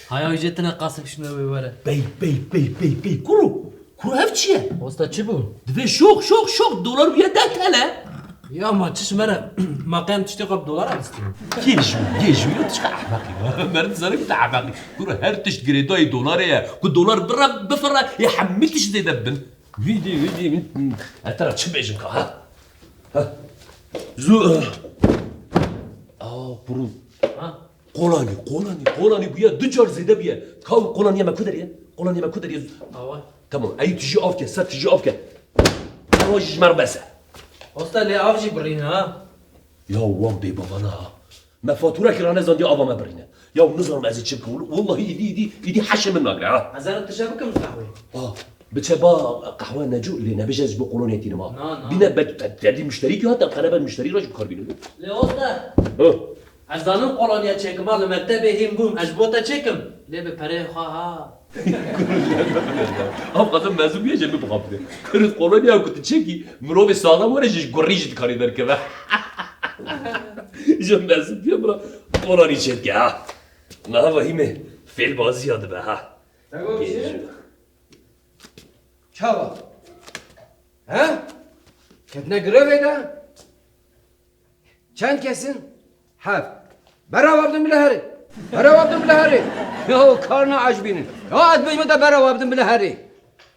Haya, ew jê tine qasik şine wê were. Pey, pey, pey, pey, pey. Kuro. Kuro, ev çi ye? Osta, çi bû? Divê şox, şox, şox, dolar bûye deh tele. Ya ma çi ji me re? Ma qey em tiştê xwe bi dolara bistînin? Yê ji, yê ji, ya tişka ehmeqî. Meriv dizane ku te ehmeqî. Kuro, her tişt girêdayî dolarê ye. Ku dolar bire, bifire, yê hemî tişt zêde bibin. Wî dî, wî dî, wî dî. Ez te re çi bêjim ka, ha? Ha? Zu-, ah, kuro. Ha? Qolanî, qolanî, qolanî bûye, du car zêde bûye. Ka kolaniya me ku derê ye? Kolaniya me ku derê ye? Awa. Tamam, ey tu jî av ke, ser tu jî av ke. Awa jî ji me re bes e. Osta, lê av jî birîne ha. Ya wan bêbavana ha. Me faturekî ranezandiye ava me birîne. Ya nizanim ez ê çi bikim. Wallahî îdî, îdî, îdî heşê min nagre ha. Ez ê tu çi bikim qehweyê? Ha, biçe ba qehwe Neco, lê nebêje ez ji bo koloniyê tînim ha. Na, na. Bîne be te-, te dî muşterî ki hat, em qereber muşterî re jî bi kar bînin. Lê osta. Ha. Ez zanim koloniya çêkim ha, li mektebê hîn bûm, ez ji bo te çêkim. Lê bi pereyê xwe ha. Ev qadın mezun bûye jê min bixapîne. Kurd koloniya ku tu çêkî, mirovê saxlem were jî ji gurî jî dikarî derkeve. Ji mezun bûye bira kolonî çêdike ha. Niha vahîmê fêlbaziya dibe ha. Te got çi? Çawa? He? Ketine grevê de? Çend kesin? Heft. Berew abdin bile herê. Berew abdin bile herê. Ya karna aç bînin. Ya ez bêjme te berew abdin bile herê.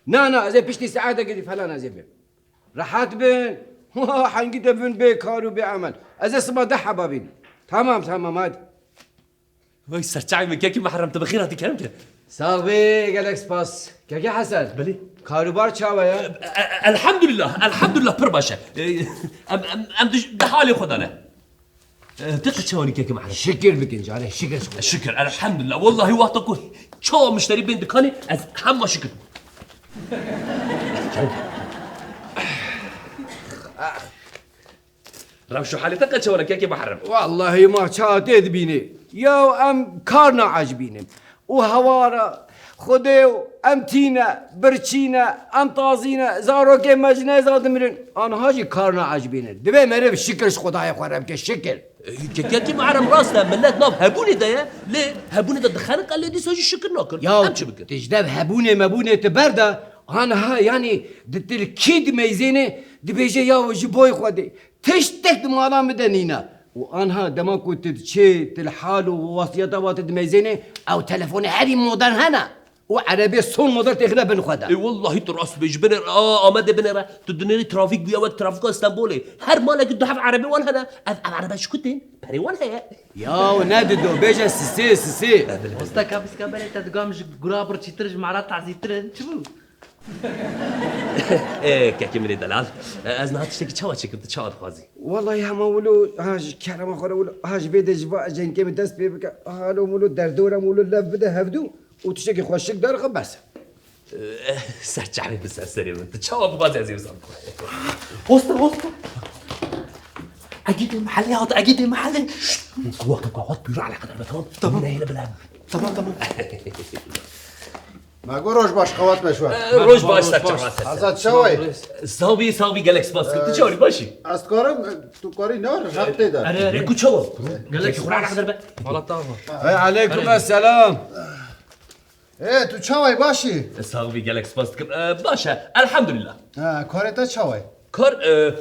Na, na, ez ê piştî saetekê jî falan ez ê bêm. Rehet bin. Hengî de bin bê kar û bê emel. Ez ê siba deh heba bînim. Tamam, tamam, hadi. Vay serçavê min, kekî Mehrem, tu bi xêr hatî kerem ke. Sax bî, gelek spas. Kekî Hesen. Belê. Karûbar çawa ye? E, e, elhamdülillah, elhamdülillah pir baş e. E, em, em, em di, di halê xwe de ne. E, tu qe çawanî kekî Mehrem? Şikir bikin canê, şikir ji Xwedê. Şikir, elhamdülillah. Wellahî wexta ku çawa mişterî bên dikanê, ez hema şikir. Rewş û halê te qe çawa ne kekê Mehrem? Wellahî ma çawa tê dibînî. Yaw em kar naecibînin. Û hewara Xwedê û em tîne, birçîne, em tazîne, zarokê me ji neza dimirin. Anha jî kar naecibînin. Divê meriv şikir ji Xwedayê xwe re bike, şikir. E, ke-, kekê Mehrem rast e, millet nav hebûnê de ye, lê hebûnê de dixeniqe lê dîsa jî şikir nakin. Yaw, em çi bikin? Tu ji dev hebûnê mebûnê tu berda, anha yanî di tilkî dimeyzêne, dibêje yaw ji boy Xwedê. Tiştek di mala min de nîne. Û anha dema ku tu diçê, tu li hal û wasiyeta wa tu dimeyzênê, ew telefonê herî modern hene. Û erebê son model têxine bin xwe de. Ê wellahî tu rast dibêjî, binêre, a, Amedê binêre. Tu dinêrî trafîk bûye wek trafîka Stenbolê. Her malekî du heb erebê wan hene. Ev, ev erebe ji ku tên? Perê wan heye. Yaw ne dido, bêje sisê, sisê. Osta kapiska berê te digam ji gura birçîtir, ji mara tazîtir in. Çi bû? Ê, kekê min ê delal. Ez niha tiştekî çawa çêkim, tu çawa dixwazî? Wellahî hema wilo, ha ji kerema xwe re wilo, ha ji vê de ji va cenkê min dest pê bike. Halo wilo derdorem wilo lev bide hevdû û tiştekî xweşik derxe bes. Ê, ser çavê min, ser serê min. Tu çawa bixwazî ez ê wisa bikim. Hosta, hosta. Egîdê mehelê hat, egîdê mehelê. Şşt! Wexta ku hat pîra eleqedar be, tamam? Tamam. Nehêle bila. Tamam, tamam. Me got roj baş, qewat me şwe. Roj baş, ser çava, ser. Azad çaway? Sax bî, sax bî, gelek spas. Tu çawa, baş î? Ez karim, tu karî ne, heq tê de. Erê, erê. Lê ku çawa? Gelek spas. Xwe eleqedar be. Wala tamam. Hey, aleykum selam. Ê, tu çaway, baş î? Sax bî, gelek spas dikim. E, baş e, elhamdülillah. Ha, karê te çaway? Kar, e,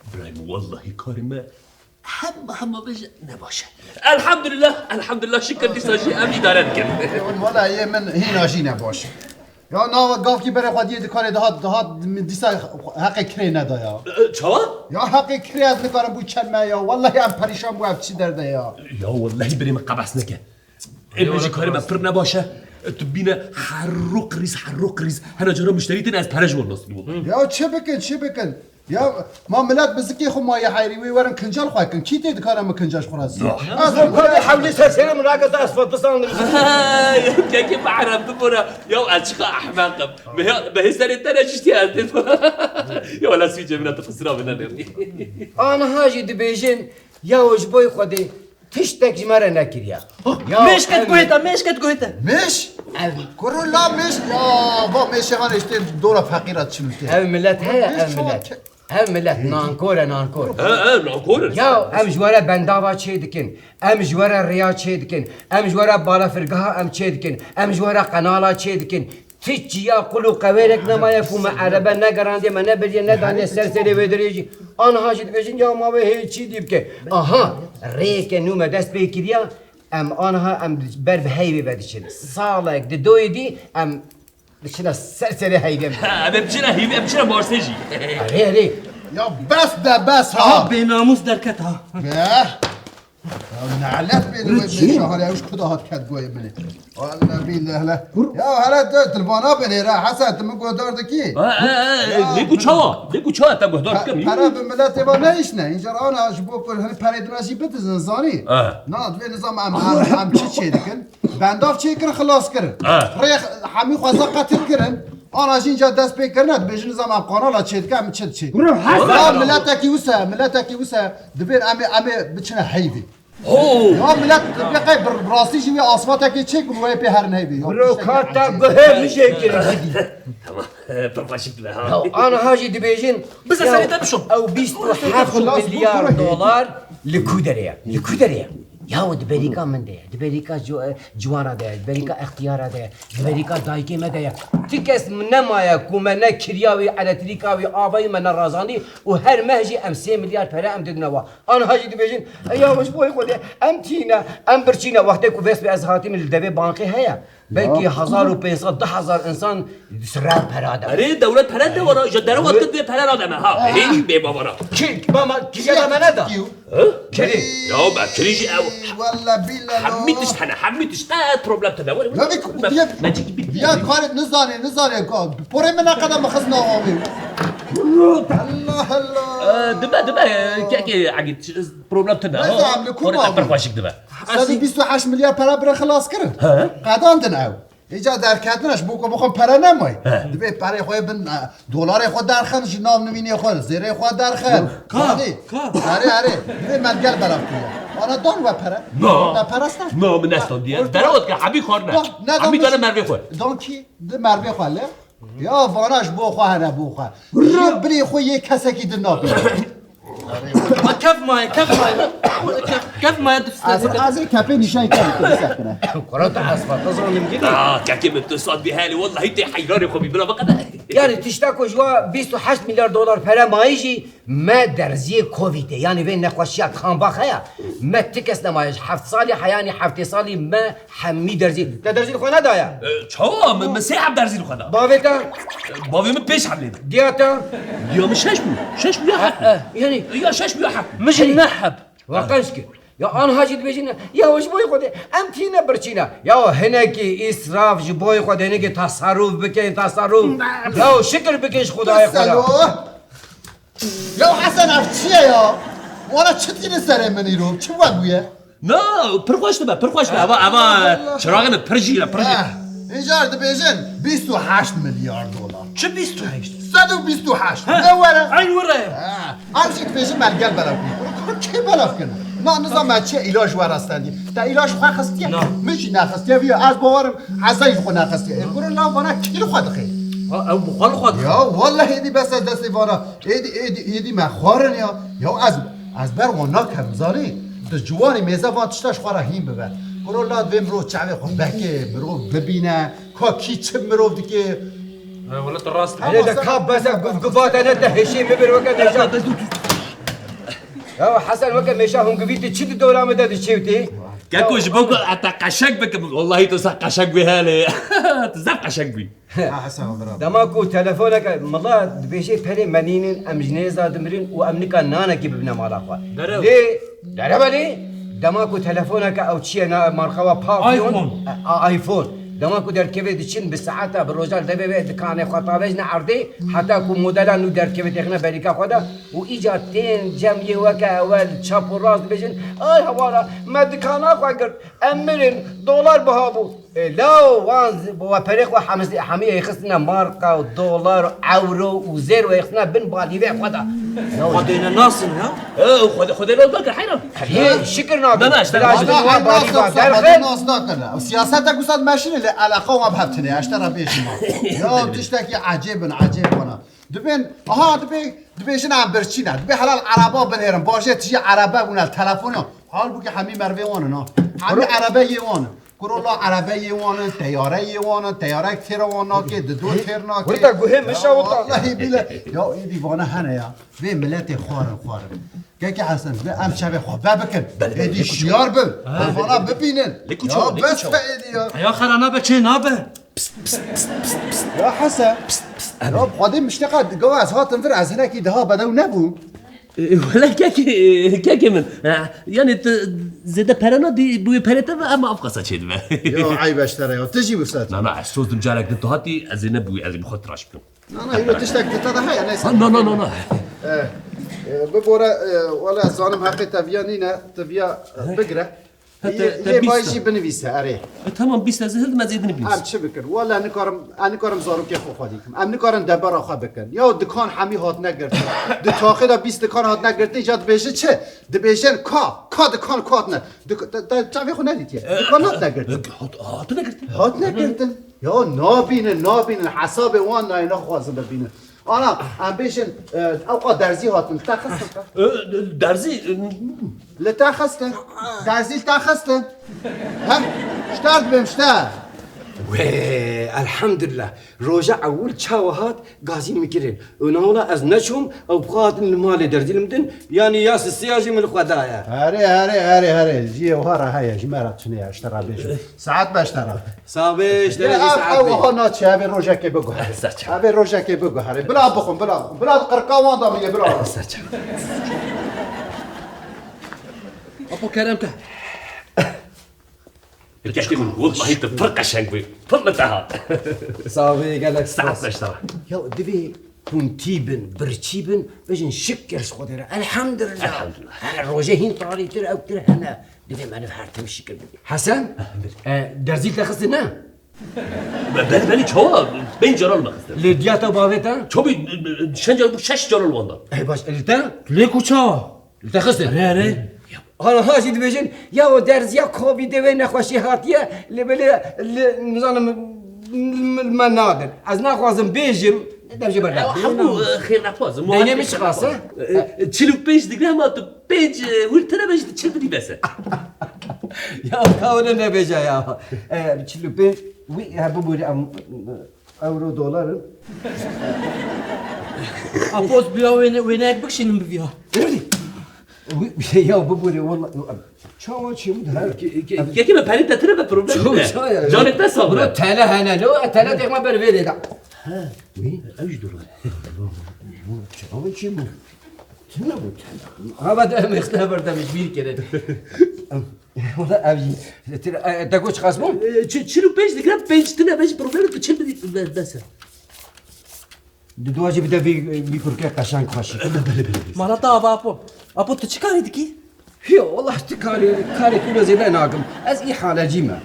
Birayê min, wellahî karê me hema hema bêje ne baş e. Elhamdülillah, elhamdülillah, şikir dîsa jî em îdare dikin. Ê, wala yê min hîna jî ne baş e. Ya nava gavkî berê xwe diyê dikanê dihat, dihat min dîsa heqê kirê neda ya. E, çawa? Ya heqê kirê ez nikarim bû çend me ya. Wellahî em perîşan bû ev çi derde ya. Ya wellahî birê min qebes neke. Ê, min jî karê me pir nebaş e. Tu bîne herro qirîz, herro qirîz. Hene cara muşterî têne ez pere ji wan nasînim wellahî. Ya çi bikin, çi bikin? Ya ma milet bi zikê xwe maye heyrî wê werin kincal xwe kin. Kî tê dikare min kincal ji xwe re zî? Ez Xwedê hewlê ser serê min rake te ez fetisan. Ya kekê Mehrem bibore. Ya ez çiqa ehmeq im. Bi hê-, bi hê serê te re jî tê ez tê. Ya wela swîcê min e tu qisira min nenêrî. Aniha jî dibêjin ya ji boy Xwedê. Tiştek ji me re nekiriye. Ya mêşket guhê te, mêşket guhê te. Mêş? Ev. Kuro la mêş. Ya, va mêşê han işte dora feqîra çimite. Ev millet heye, ev millet. Ev millet nankor e, nankor. He, he, nankor e. Ya em ji we re bendava çê dikin. Em ji we re riya çê dikin. Em ji we re balafirgeha em çê dikin. Em ji we re qenala çê dikin. Ti çiya qul û qewêrek nemaye ku me erebe negerandiye, me nebiriye, nedandiye ser serê wê dirêjî. Aniha jî dibêjin ya ma wê hê çî dî bike. Aha, rêyeke nû me dest pê kiriya, em aniha em ber bi heyvê ve diçin. Salek di doyê dî em diçine ser serê heyvê. Ha, em ê biçine heyvê, em biçine Marsê jî. Erê, erê. Ya bes de bes ha. Aha, bênamûs derket ha. Beh. Ya nalet bê li wê şaharê ew ji ku de hat ket goyê min ê. Walla bî lehle. Ya hele tu tilvana binê re Hesen, tu min guhdar dikî? Ha, ha, ha, lê ku çawa? Lê ku çawa te guhdar bikim? Pere bi miletê ve neyişne. Încar ana ji bo ku hin perê dina jî bidizin zanî. Ha. Na, divê nizam em, em, em çi çê dikin? Bendav çê kirin, xilas kirin. Ha. Rê hemî xweza qetil kirin. Ana jî înca dest pê kirine, dibêjin nizam em qanala çê dikin, em çi diçê. Guro Hesen! Ya miletekî wisa, miletekî wisa. Dibên em ê, em ê biçine heyvê. Ho! Ya milet, bi qey bi rastî jî wê asfatekê çêk bû, wê pê herin heyvê. Ya bro, karta guhê min jê kirin gidî. Tamam, pir xweşik dibe ha. Ya aniha jî dibêjin, bize serê te bişom. Ew bîst û heft milyar dolar li ku derê ye? Li ku derê ye? Ya di berîka min de ye, di berîka ci-, ciwana de ye, di berîka extiyara de ye, di berîka dayikê me de ye. Ti kes nemaye ku me ne kiriya wî, eletrîka wî, avayî me nerazandî û her meh jî em sê milyar pere em didine wa. Aniha jî dibêjin, e, ya ji bo Xwedê, em tî ne, em birçî ne. Wextê ku vêst be ez hatîm li devê bankê heye. Belkî hezar û pênc sed, du hezar insan sirra pera de. Erê, dewlet pere de wara, ji derewa dikir divê pere nade me, ha. Hî bê bavara. Kî, mama, kî ya me neda? Hı? Kî? Ya, be, kirî jî ew. Walla billah. Hemî tişt hene, hemî tişt. Qet problem tine. Were, were. Ya, bir, bir, bir, ya, karet nizane, nizane, ka. Porê min ne kadar mı kız ne abi? Allah Allah. Ee, dibe, dibe, kekê, Egîd, problem tine. Ne zaman, li ku ma? Porê te pir xweşik dibe. Sed û bîst û heşt milyar pera bire xilas kirin. He. Qedandin ew. Îca derketina ji bo ku bixwe pere nemay. He. Divê perê xwe bin, e, dolarê xwe derxin, ji nav nivînê xwe, zêrê xwe derxin. Ka, Hadi. Ka. Erê, erê. Divê me gel belav kiriye. Ana dan we pere. Na. Te pere stan. Na, min nestandiye. Derewa dike, hemî xwarine. Hemî dane mervê xwe. Dan kî? Di mervê xwe le. Ya vana ji bo xwe hene bo xwe. Ji bilî xwe yê kesekî din nabîne. Ma kef maye, kef maye. Kef, kef maye tu Ez, ez ê kepê nîşan kevî tu bisekine. Kura tu esfa, tu zalim gidî. Ah, kekê min tu sat bî helê, wellahî tê heyranê xwe bî, bila biqede. Yani tişta ku ji wa bîst û heşt milyar dolar pere mayî jî me derziyê Covidê, yani vê nexweşiya kamba xeya, me ti kes nemaye ji heft salî heyanî heftê salî me hemî derzî. Te derzî li xwe nedaye? E, çawa? Min, min sê heb derzî li xwe da. Bavê te? E, bavê min pênc heb lê da. Diya te? Diya min şeş bû. Şeş bû ya heb. E, e, yani. Ya şeş bû ya heb. Min jî ne heb. Wa qenc kir. Ya anha jî dibêjin, ya ji bo Xwedê, em tîne birçîne. Ya hinekî îsraf ji bo Xwedê, hinekî tasarruf bikin, tasarruf. Ya şikir bikin ji Xwedayê xwe. Ya Hesen, ev çi ye ya? Wana çi tîne serê min îro? Çi we bûye? Na, pir xweş dibe, pir xweş dibe. Eva, eva, çiraxê min pir jî ye, pir jî. Eh, îcar dibêjin bîst û heşt milyar dolar. Çi bîst û heşt? Sed û bîst û heşt. He. Ne were? Eyn were. Ha, ev jî dibêjin me gel belav kir. Kê belav kir? Na, nizam me çi îlaç were stendiye. Te îlaç xwe xistiye? Na. Min jî nexistiye. Viyo, ez bawerim Hesen jî xwe nexistiye. E, kuro la vana kî li xwe dixê? Ha, ew bi xwe li xwe dixê. Ya, wallahî êdî bes ez destê vana. Êdî, êdî, êdî me xwarin ya. Ya ez, ez ber wan nakem, zanî? Di ciwanî mêze van tişta ji xwe re hîn bibe. Kuro la divê mirov çavê xwe veke, mirov bibîne. Ka kî çi mirov dike? He, wele tu rast. Hele de ka bes e, guv-, guva te ne te hêşê bibir weke mêşa. Ya Hesen weke mêşa hûn givî tu çi di dora min de diçêwtî? Keko ji bo ku ez te qeşek bikim, wellahî tu sa qeşek bû helê. Tu zaf qeşek bû. Ha, Hesen, bravo. Dema ku telefoneke, mila dibêje perê me nînin, em ji nêza dimirin û em nika nanekî bibine mala xwe. Derew. Lê derew e lê, dema ku telefoneke ew çi ye, na marka wa Papyon, iPhone. A, a, iPhone. Dema ku derdikeve diçin bi saeta, bi roja li devê wê dikanê xwe tavêjine erdê, heta ku modela nû derdikeve têxine berîka xwe de û îca tên cem yê weke ewel çap û rast dibêjin, ay hewara, me dikana xwe girt, em mirin, dolar biha bû. E, law, wan zi-, bi we perê xwe hemiz-, hemî yê xistine marka û dolar û ewro û zêr wê xistine bin balîvê xwe de. Xwedê ne nasin ya? E, Xwedê, Xwedê ne nakin, heyran. Yê, şikir nakin. Na, na, işte. Bila ji bin wan balîva derxin. Nas nakin. Siyasete gusa dimeşîne lê eleqa wan bi hev tine. Eşte re bêjim. Ya, tiştekî ecêb in, ecêb wana. Dibên, aha, dibê, dibêjin em birçî ne. Dibê helal ereba binêrin. Bajê tijî erebe bûne, telefonê. Halbûkî hemî mervê wan in, ha. Hemî erebe yê wan in. Kuro la erebe yê wan in, teyare yê wan in, teyarek têra wan nake, dido têr nake. Wurta guhê min şewita. Wallahî bile. Ya êdî vana hene ya. Vê miletê xwarin xwarin. Keke Hesen, vê em çavê xwe vebikin. Belê, belê, êdî şiyar bin. Vana bibînin. Ya bes be êdî ya. Ya xera nabe çê nabe. Ya Hesen. Ya xwedê mişteqa gawa ez hatim vir ez hinekî daha bedew nebûm. E, wele kekê, kekê min. Ha, yani tu zêde pere nadî, bûyê perê te ve, ama ev qasa çêdibe. Ya eyb e ji te re ya. Tu jî wisa. Na, na, ez soz dim carek din tu hatî, ez ê nebûyî, ez ê bi xwe tiraş bikim. Na, na, îro tiştek di te de heye, neyse. Ha, na, na, na, na. E, e, bibore, e, wele ez zanim heqê te viya nîne, tu viya, e, bigire. He, te, te bîst e. Yê bay jî binivîse, erê. E, tamam, bîst e, ez hildim, ez ê din bîst. Em çi bikin? Wele nikarim, em nikarim zarokê xwe xwedî bikim. Em nikarin debera xwe bikin. Ya dikan hemî hatine girtin. Di taxê de bîst dikan hatine girtin, îca dibêjin çi? Dibêjin ka, ka dikan ku hatine. Dik-, te, te çavê xwe nedîtiye. E, dikan hatine girtin. E, hat-, hatine girtin. Hatine girtin. Ya nabînin, nabînin. Hesabê wan nayê, naxwazin bibînin. Ana, em bêjin, e, ewqa derzî hatin, te xistin te. E, derzî, e, Li te xistin. Derzî li te xistin. He? Ji te re dibêm ji te. Wê, Elhamdulillah. Roja ewil çawa hat, gazîn min kirin. Û niha wila ez neçûm, ew bi xwe hatin li malê derzî li min din, yanî ya sisiya jî min li xwe daye. Herê, herê, herê, herê. Jiyê wiha re heye, ji me re tune ye, ji te re bêjim. Saet beş te re. Saet beş te re jî saet bê. Ev wiha naçe, ev ê rojekê biguhere. Ser çav. Ev ê rojekê biguhere. Bila bixwim, bila bixwim. Bila qirqa wan da bîne, bila. Ser çav. Apo kerem ke. Kekê min, wellahî tu pir qeşeng bû. Pir li te hat. Sax bî, gelek spas. Saet beş te re. Ya divê hûn tî bin, birçî bin, bêjin şikir ji Xwedê re. Elhamdulillah. Elhamdulillah. He, rojê hîn tarîtir, ewtir hene. Divê meriv her tim şikir bibî. Hesen, e, derzî te xistin ne? Be-, belê, belê, çawa? Pênc cara li me xistin. Lê diya te û bavê te? Çabî, e, e, şeş cara bû, şeş cara li wan da. Ey baş, e, li te? Lê ku çawa? Li te xistin? Erê, erê. Hala ha jî dibêjin, ya o derziya Covidê wê nexweşî hatiye, lê belê, lê, nizanim, me nadin. Ez naxwazim bêjim, dev jê berdem. Ew hemû, e, xêrnexwaz in, muhalefet. Deynê min çiqas e? E, e, çil û pênc digre, hema tu pênc, e, hûr tine be jî tu çil bidî bes e. Ya, ka wele nebêje ya. E, çil û pênc, wî, he, bibûrî, em, Euro, dolar in. Apos, bila wêne-, wêneyek bikişînin bi viya. Wî, ya bibûrê, wela, çawa çê min her. Ke-, ke-, kekê me perê te tine be, problem nîne. Çawa ya? Canê te sax be. Bro, tele hene lo, tele têxme ber vê de. He. Wî? Ew jî dolar. Çawa çê min? Tune bû tele. Ama de em êxne berdem ji bîr kirin. Wala ev jî. Te got çiqas bû? E, çi-, çil û pênc digre, pênc tune be jî problem, tu çil bidî be-, bes e. Di dua jî bide vî, vî kurkê qeşeng xweşik. Belê, belê, belê. Mala te ava Apo. Apo, tu çi karî dikî? Yo, wala tu karê, karê ku zêde nakim. Ez îhalecî me.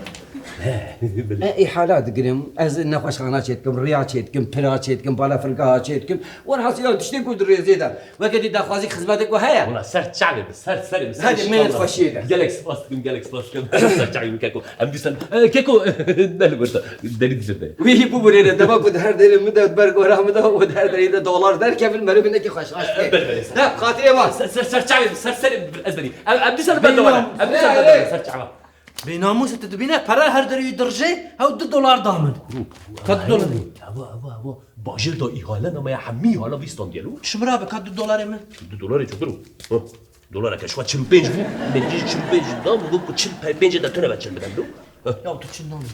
He, belê. E, îhala digirim, ez nexweşxana çêdikim, riya çêdikim, pira çêdikim, balafirgeha çêdikim. Werhasîla tiştê ku di rêzê de. Weke dî daxwazî xizmetê ku heye. Wala ser çavê min, ser serê min, ser Hadi, şikam min xweşiyê de. Gelek spas dikim, gelek spas dikim. Ser çavê min keko. Em dîsan, e, keko, ne li vir de. Derî dicir de. Wî bû burê de, dema ku di her derê min de, ber gora min de, û di her derê de dolar derkevin, meriv hinekî xweş, xweş. E, belê, belê, ser. De, xatirê wan. Ser, ser, ser çavê min, ser serê min, ez derî. Em, em dîsan ber dolar. Em dîsan ber dolar, ser çava. Bênamûs, tu dibîne pere her derê wî dirjê, hew du dolar da min. Ka du dolar. Evo, evo, evo. Bajêr da îhale, namaya hemî îhale vî standiye lo. Şimira be, ka du dolarê min. Du dolarê çukur bû. Ha. Dolareke şwa çil û pênc bû. Min jî çil û pênc da, min got ku çil pe-, pêncê de tune be çil bidem lo. Ha. Ya tu çil namî.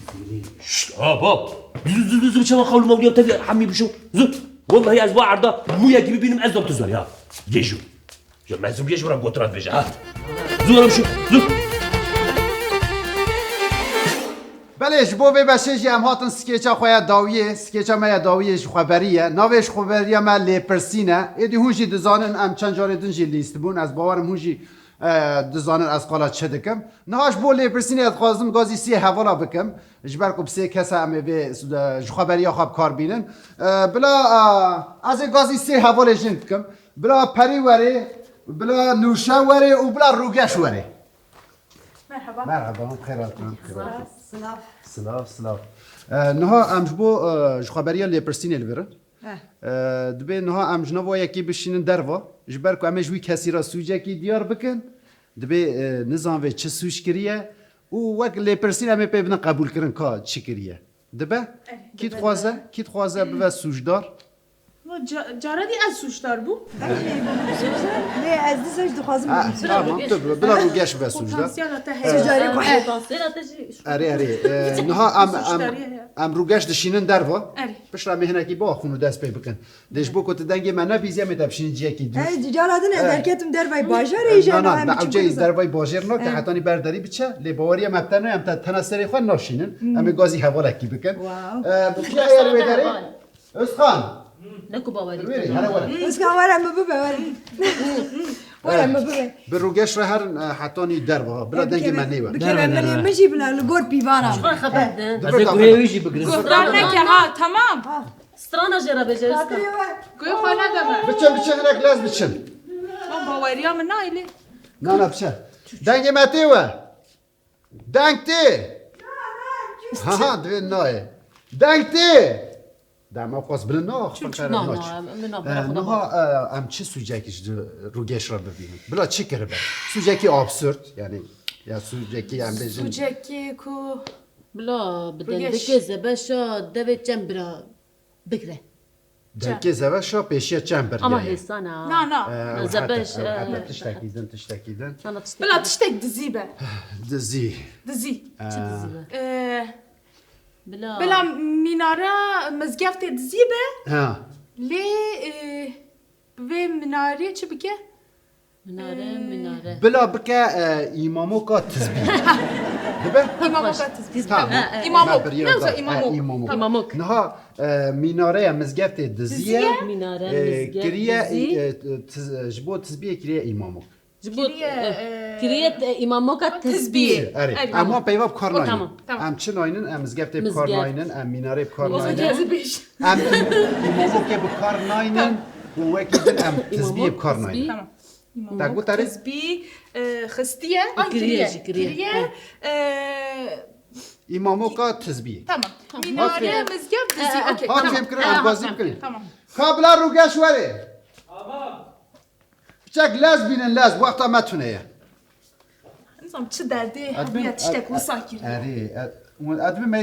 Şşt, ha, bab. Zu, zu, zu, zu, çawa xawlu mawliya te hemî bişo. Zu. Wallahi ez va erda mûyekî bibînim ez dam tu zor ya. Gêjo. Ya mezûn bûye ji min re gotina dibêje, ha. Zû were bişo, zû. Belê, ji bo vê beşê jî em hatin skêça xwe ya dawiyê. Skêça me ya dawiyê ji xweberî ye. Navê ji xweberiya me lêpirsîn e. Êdî hûn jî dizanin, em çend carê din jî lîst bûn. Ez bawerim hûn jî, e, dizanin ez qala çi dikim. Niha ji bo lêpirsînê ez dixwazim gazî sê hevala bikim. Ji ber ku bi sê kesa em ê vê, e, ji xweberiya xwe bi kar bînin. E, bila, e, ez ê gazî sê hevalê jin dikim. Bila Perî werê, bila Nûşe werê û bila Rûgeş werê. Merhaba. Merhaba, xêr hatin, xêr hatin. Silav. Silav, silav. E, niha em ji bo, e, ji xweberiya lêpirsînê li vir in. Heh. E, dibê niha em ji nava yekê bişînin derva. Ji ber ku em ê ji wî kesî re sûcekî diyar bikin. Dibê, e, nizan vê çi sûc kiriye û wek lêpirsîn em ê pê bidin qebûlkirin ka çi kiriye. Dibe? Erê. Kî dixwaze, kî dixwaze bibe sûcdar? Ca-, cara dî ez sûcdar bûm. Lê ez dîsa jî dixwazim Ha, bibim. Tamam, tu bila Rûgeş be sûcdar. Potansiyela te heye. Sûcdarê ku heye. Potansiyela te jî. Erê, erê. E, niha em, em, Sûcdarî heye. Em Rûgeş dişînin derva. Erê. Piştre em ê hinekî biaxivin û dest pê bikin. Dê ji bo ku tu dengê me nebîzî, em ê te bişînin ciyekî dûr. Ez cara din ez Eh. derketim dervey bajarê, Eh, îja na, na, niha me em ewceyî çi dervey bajêr nake, Eh. hetanî ber derî biçe, lê baweriya me bi te nayê, em te tena serê xwe naşînin. Hmm. Em ê gazî hevalekî bikin. Wow. Eh, bi kî yer wê derê? Özkan. Ne ku bawerî Wêrê, bike. Hele were. Özkan, were min bibe, were. Were min bibe. Bi Rûgeş re herin, eh, hetanî derva. Bila dengê me nêwe. Bi kêve min jî bila li gor pîvana. Ji xwe xeber de. Dur Ez ê bak. guhê wî jî bigirim. Guhdar neke ha, tamam. Strana jê re bêje Özkan. Guhê xwe nede me. Biçin, biçin, hinek lez biçin. Van baweriya min nayê lê. Na, na, biçe. Dengê me tê we. Deng tê. Ha, ha, divê nayê. Deng tê. Dema xwest bilind naxifin Çû, çû, xeyr na, naç. na, em, em, na, Eh, bera xwe niha, eh, em çi sûcekî ji Rûgeş re bibînin? Bila çi kiribe? Sûcekî absurd, yani, ya sûcekî em bêjin. Sûcekî ku Bila bi Rûyeş. Dengê zebeşa devê çend bira bigre. Dengê zebeşa pêşiya çend bir Ama heye. Hêsan a. Na, na. Ee, ew Zebeş, hete, ew hete, ee, tiştekî din, tiştekî din. Sana tiştekî Bila din. Tiştek dizî be. Dizî. Dizî. Ee, Çi dizî be? Ee, Bila. Bila mînare mizgeftê dizî be. Ha. Lê, ee, bi vê minarê çi bike? Minare, Ee, minare. Bila bike, e, îmamoka tizbî. Dibe? Îmamoka tizbî. Tizbî. Tamam. Ha, ha. Îmamok. Me biryar Yoksa da. Îmamok. Ha, îmamok. Îmamok. Niha, e, minareya mizgeftê dizî ye. Dizî ye. Minare, e, mizgeft, kiriye, dizî. E, tiz-, ji bo tizbiyê kiriye îmamok. Ji bo, Kiriye, e, e, kiriye te-, îmamoka tizbî. Tizbî. Erê. Erê. Em wan peyva bi kar O, naynin. Tamam. Tamam. Em çi naynin? Em mizgeftê bi kar Mizgeft. Naynin, em minarê bi kar O zaman naynin. Tezbîş. Em îmamokê bi kar naynin û wekî din em tizbiyê bi kar naynin. Tamam. Te got erê? Tizbî, e, xistiye, an Kiriye kiriye. Jî, kiriye. Kiriye, Ha. e, Îmamoka tizbî. Tamam. Tamam. Minare, Aferin. Mizgev, dizî. E, e, e. Okey, Ha, tamam. Fêm kirin, em Tamam, bazî tamam, bikirin. Tamam. Ka bila rûgeş were. Tamam. Piçek lez bînin lez, wexta me tune ye. Nizam çi derdê, Edbin, hemiya tiştek ed-, wisa kiriye. Erê, ed-, edbin me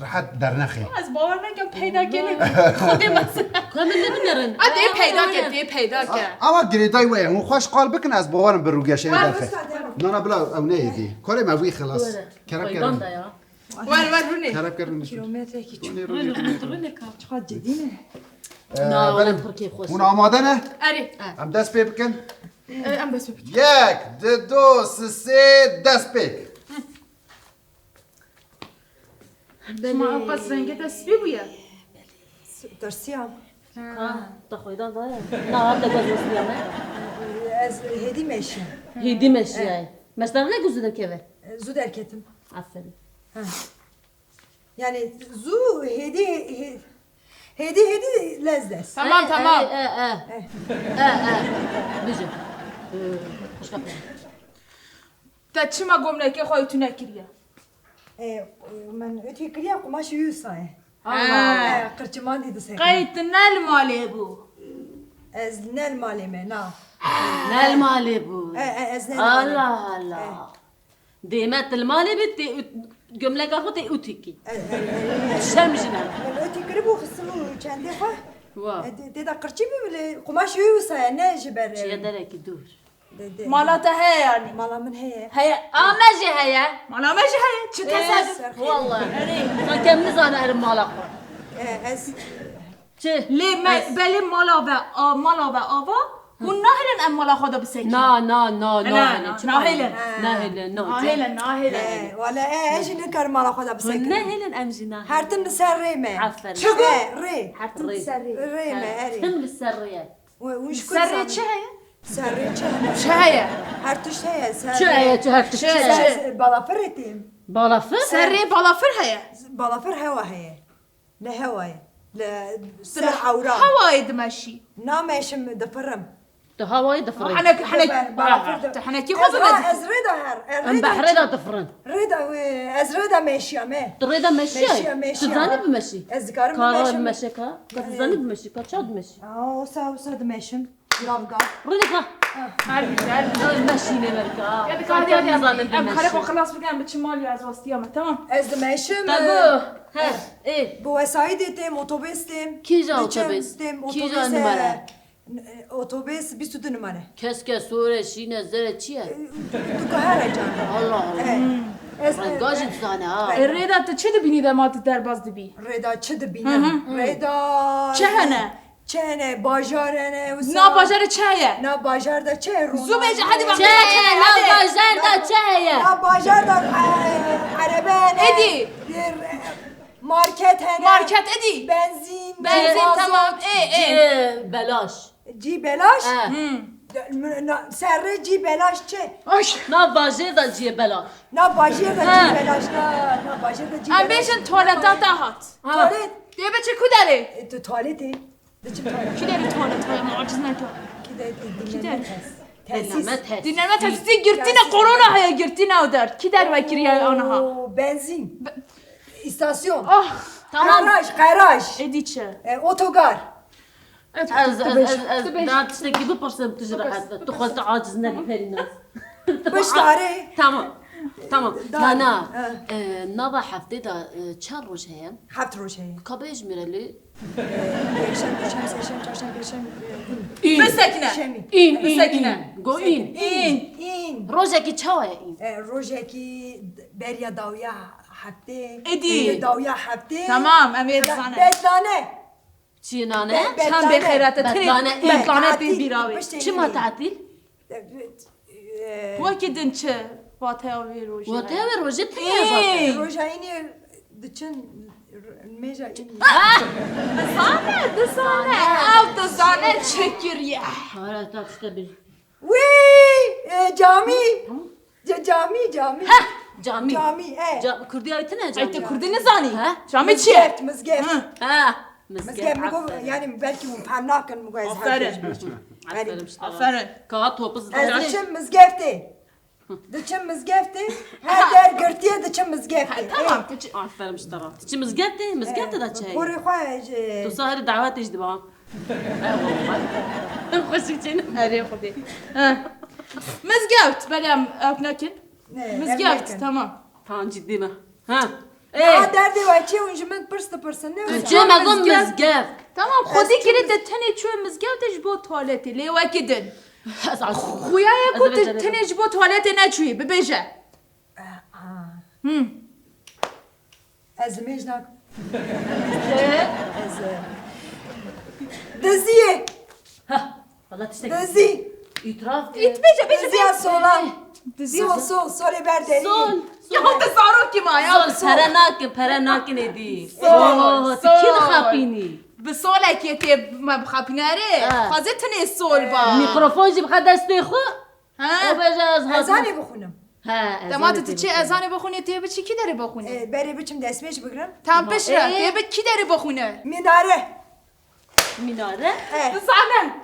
rehet dernexê. Ez bawer nekem peyda gelê. Xwedê mezin. Ku min nebinêrin. A dê peyda ke, dê peyda ke. Ama girêdayî we ye, hûn xweş qal bikin, ez bawerim bi rûgeşê Wer derxe. Nana bila ew neyê dî. Korê me wî xilas. Kerem kerem. Faydan da ya. Wer, wer, rûnê. Kerem kerem. Kilometrekî Rûnê, rûnê, rûnê, rûnê. Rûnê ka. Çiqas cidî ne. Ee, Na, belê, wala Tirkiyê xweş. Hûn amade ne? Erê. Em dest pê bikin. Ee, em dest pê bikin. Yek, di, do, si, sê, dest pê. Belê. Şima ew qas rengê te spî bûye? Tirsiyam. Ha, te xweydan daye. Na, te gaz westiyame. Ez hêdî meşiyam. Hêdî meşiyayê. Eh. Meşdar ne ku zû derkeve? Zû derketim. Aferin. Ha. Yani zû hêdî, hê-, hêdî, hêdî lez lez. Tamam, Eh, tamam. eh, eh, eh. Eh. Eh, eh. Bêje. Eh, başka bir. Te çima gomlekê xwe ütü nekiriye? E, min ütü kiriye, qumaşê wî wisa ye. Allah Allah. E, qirçimandî disekine. Qey tu ne li malê bû? Ez ne li malê me, na. Ne li malê bû? E, e, ez ne li malê me. Allah Allah. E. Dême tu li malê bî, tê üt-, gömleka xwe tê ütü kî. E, e, e, e. Şerm jî ne. Min ütü kiribû, xistibû çendê xwe. Wa. E, tê, tê de qirçî bû, lê qumaşê wî wisa ye, ne ji ber, e, Çiye derekî dûr. De, de. Mala te heye yani? Mala min heye. Heye. A me jî heye. Mala me jî heye. Çi Ee, tesadüf. Serxê. Vallahi. Erê. Sanki em nizane erim mala xwe. Ee, ez Çi? Lê me, Ez belê mala ve, a, mala ve ava, hûn nahêlin em mala xwe de bisekin. Na, na, na, Ena, nahêlin. na, Çi nahêlin. mala? Nahêlin, na. Nahêlin, nahêlin. Ee, wala, ee, ez jî nikarim mala xwe de Hûn bisekin. nehêlin, em jî nahêlin. Her tim li ser rê me. Aferin. Çi got? Ee, rê. Her tim li ser rê. Rê me, Her erê. tim li ser rê ye. Û, û ji Li ser rê çi heye? Ser rê çi hene? Çi heye? Her tişt heye, ser Çi rê. heye, çi her tişt Çi, heye? çi? Ser balafirê têm. Balafir? Ser rê balafir heye. Balafir hewa heye. Li hewa ye. Li ser ewra. Hewayê dimeşî. Nameşim, difirim. Tu hewayê difirî. Henek-, henek-, Dibe-, balafir di- Tu henekî Ez xwe ha, bimedî. ez rê de her, ez Em rê de behrê çi- de difirin. Rê de, ez rê de meşiyame. Tu rê de meşiyayê? Meşiya, meşiya. Tu zanî bimeşî? Ez dikarim Ka bimeşim. bimeşe ka? Ka tu Ee. zanî bimeşî ka? Çawa dimeşî? Aa, o sa, o sa dimeşim. Gav, gav. Rûnê ka. Her güzel. Ay, meşînê merka. Ya dikkat Ka edin. nizanin Em karê xwe bimeşî. xilas bikin, em biçin malê ez westiyame, tamam. Ez dimeşim. Tago. He. Ê. Bi wesayîdê têm, otobês têm. Kîja Diçim, otobês? têm, Kîja otobês, numara? e, n-, e, otobês bîst û du numara. Keske, sore, şîne, zere çi ye? E, tu, tu, tu ka here can. Allah Allah. E, ez, Renga e, jî dizane ha. e, E, rêda tu çi dibînî dema tu derbas dibî? Rêda çi dibînim? Hı hı. Rêda Çi hene? Çi hene? Bajar hene, wisa. Na bajarê çi heye? Na bajar da çi heye? Zû bêje, hadi bak, Çi heye? Hadi. Na bajar da çi heye? Na bajar da, e, erebe hene. Êdî. Bir, e, market hene. Market, êdî. Benzîn, Benzîn, mazot. Tamam. Ê, ê. Cî belaş. Cî belaş? He. Hmm. De-, na, serre cî belaş çi? Ay. Na bajêr da cî belaş. Na bajêr da Ha. cî belaş. Na, na bajêr da cî Em belaş. bêjin tuvaleta te hat. Ha. Tuvalet. Dê biçe ku derê? E, tu tuvaletê. Diçim tuvalet. Ki derê tuvalet heye, ma aciz neke. Ki de, e, Ki dinlenme derê? tes-, tesis. Dinlenme tesis. Dinlenme tesisî girtîne, Tesis. korona heye girtîne o der. Ki derve kiriye anaha? Oo, benzîn. Be- İstasyon. Oh, Tamam. Garaj, garaj. Êdî çi? E, otogar. Evet, Ez, tu ez, bêj. ez, ez, Tu bêj. daha tiştekî bipirsim, tu ji Tu bêj. rehet be. Tu xwe tu aciz nebî, Perînaz. Biştarê. Tamam. Tamam. Dar. Na na. Ha. E, nava heftê de e, çend roj heye? Heft roj heye. Ka bêjmîre lê. Yekşem, duşem, sêşem, çarşem, pêşem. În. Bisekine. Şemî. În, în, Bisekine. în. Go în. În. În. Rojekî çawa ye în? E, rojekî beriya dawiya heftê. Êdî. Dawiya heftê. Tamam, em ê dizane. Betlane. Çi nane? Be- Çend bê xeyra te tenê Betlane. betlane Tatil, tê bîra wê. piştê Çima înî. tatil? E, Wekî din çi? Vateya wê rojê. Wate wê rojê tê Ê. ye. Roja înî diçin r- mêja înî. Dizane, dizane. Ew dizane çi kiriye. Hara ta tişte bir. Wî e, camî. Ca- Camî, camî. Camî. Camî, e. Ca- Kurdî aytine camî. Ay te Kurdî nizanî. Ha? Camî çi ye? Mizgeft, mizgeft. Hı. Ha. Mizgeft, mi got, Aferin. Yani belki bu parnakin mi got ez Aferin. herkes bilsin. Aferin işte. Aferin. Ka topuz Ez da. diçim mizgeftê. Diçim mizgeftê. Her der girtiye diçim mizgeftê. Tamam. Aferin işte. Diçim mizgeftê, mizgeftê de çay. Porê xwe ji... Tu sahri davet işte bana. Xweşik çênim. Erê xwedê. Ha. Mizgewt, belê em ew nekin. Ne, Mizgewt, tamam. Tamam ciddi mi? Ha. Aa, derdê we çi hûn ji min pirs dipirsin ne wisa? Çê me got mizgeft. Tamam, xwedî kirê te tenê çûye mizgewtê ji bo tuwaletê, lê wekî din. Xuya ye ku tu tenê ji bo tuwaletê neçûyî, bibêje. Aa, Hı. Ez limêj nakim. Ez e, diziyê. Valla tiştek. Dizi. Îtiraf. Bêje, bêje, Diziya solan. Dizi. Sol, sol, solê ber derî. Sol. Ya te zarokî ma ya. Sol, pere nakin, pere nakin êdî. Sol. Oh, tu kî dixapînî? Bi solekê tê me bixapîne erê. Ha. Xwazê tinê sol ba. Mikrofon jî bixwe destê xwe. Ha. O bêje ez Ezanê bixwînim. Ha, Dema tu diçê ezanê bixwînê, tê bi çi kî derê bixwînê? E, berê biçim destmêj bigrim. Tam piştre, Ê. tê bi kî derê bixwîne? Minare. Minare. E. Dizane.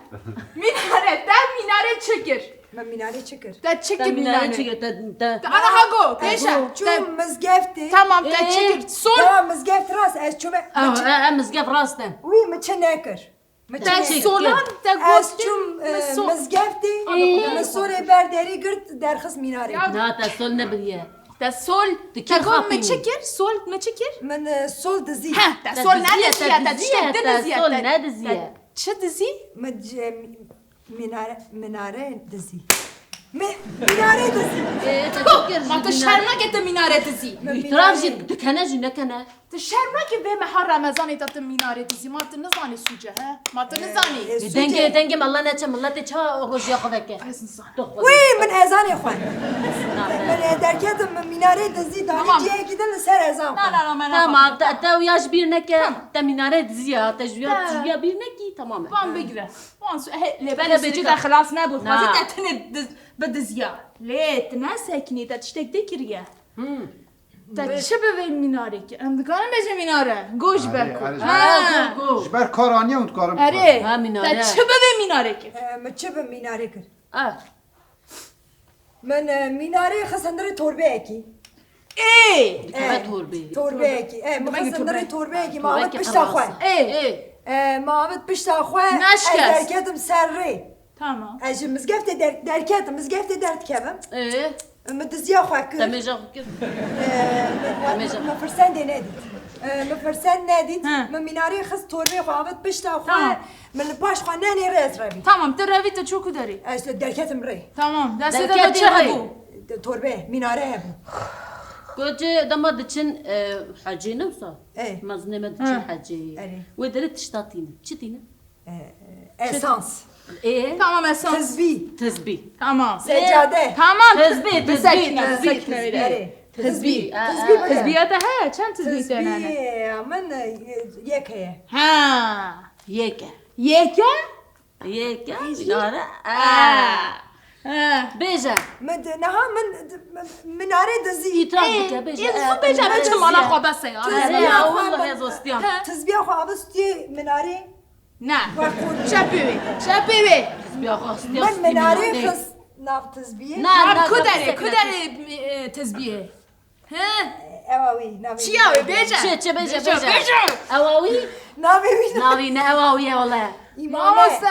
Minare, te minare çi kir? Me minare çi kir? Te çi Te kir minare minare? Çi te, te. Te ana ha go, pêşe. Çûm mizgeftê. Tamam, te Ê. çi kir? Sol. Tamam, mizgeft rast, ez çûme. Ah, e, e, mizgef rast e. Wî mi çi nekir? Mi çi Te nekir? solan, te Ez got. çûm e, Mi sol. mizgeftê, Ê. mi solê ber derî girt derxist minarê. Ya. Na, te sol ne biliye. Te sol. Tu Te kî got mi xapînî? Çi kir? Sol, mi çi kir? Min e, sol dizî. Ha, te sol ne diziye, te tiştek din diziye. Sol ne diziye. Çi dizî? Mi c- minare, minare dizî. Mi, minare dizî. E, te çi kir? Ma tu şerm nake tu minare dizî. Mi Îtiraf minare- jî dikene jî nekene. Tu şerm nake vê meha Remezanê de tu minare dizî. Ma tu nizanî sûce he? Ma tu nizanî. E, E, sûce- Dengê, dengê me Allah neçe, milletê ça rojiya xwe veke. Ez nizanî. Tu xwe. Wî min ezanê xwe. Min e, derketim min minare dizî, danî Tamam. cihekî din li ser ezan Na, xwe. na, na, me Tamam, nefa. Te, te ya ji bîr neke, Tamam. te minare diziya, te ji ya, Tamam. ji ya bîr nekî, tamam e. Van bigire. Van su, he, lê Bele bele bêjî bêjî te. te xilas nebû. Na. Xwazî te tenê diz, bi diziya. Lê tu neseknî, te tiştek dê kiriye. Hmm. Te çi bivê mînarêkî? Em dikarin bêjin mînare. Goş be. Erê, Ku. erê. Ha, Ha. go, go. Ji ber kar aniye hûn dikarin Erê. Ha, mînare. Te çi bivê mînarêkî? E, min çi bi mînare kir? Ah. Min e, mînarê xist hundirê torbeyekî. Ê! Dikeve torbeyê. Torbeyekî. E, min Demek xist ki torbe. hundirê torbeyekî, min Torbeyekî avêt pişta xwe. qelas. Ê. E, min avêt pişta xwe. Naşkes. Ez derketim ser rê. Tamam. Ez ji mizgeftê der, derketim, mizgeftê derdikevim. Ê. Min diziya xwe kir. Te mêja xwe kir. E, min, Te mêja. Min firsendê nedît. E, min firsen nedît. Hı. Min mînarê xist torbeyê xwe avêt pişta xwe. Tamam. Min li paş xwe nenê rê ez revî. Tamam, tu revî, tu çi ku derî? Ez derketim rê. Tamam, destê te Derketî de çi rê. hebû? Torbe, mînare hebû. Goce dema diçin e, hecê ne wisa? Ê. Mezinê me diçin Hı. hecê. Erê. Wê derê tişta tînin. Çi tînin? Esans. Ê. Tamam, esans. Tizbî. Tizbî. Tamam. Secade. Tamam. Tizbî, tizbî, Bisekine, tizbî, bisekine tizbî. öyle. Erê. Tizbî. Tizbî. Aa, Tizbî. Tizbiye de he, çend tizbî Tizbî denene? ya min e, yek heye. Ha. Yeke. Yeke? Yeke. Minare. Ha. Ha. Bêje. Min de, neha min, min minare dizî. Îtiraf dike, bêje. Yek zû bêje, min çi mala xwe bese ya. Tizbiya xwe, Allah ez ostiyan. Tizbiya xwe avê stûyê minarê. Ne. Çepê wê. Çepê wê. Tizbiya xwe ostiyan. Min minarê xist nav tizbiyê. Na, na, Ku na, derê, na, ku na. Derê e, tizbiyê? He? Ewa wî, navê Çiya wê, bêje. Çi, çi, bêje, Bêje, bêje. bêje. Ewa wî? Navê wî. Navî ne ewa wî ye wele. Îmame. Mamoste.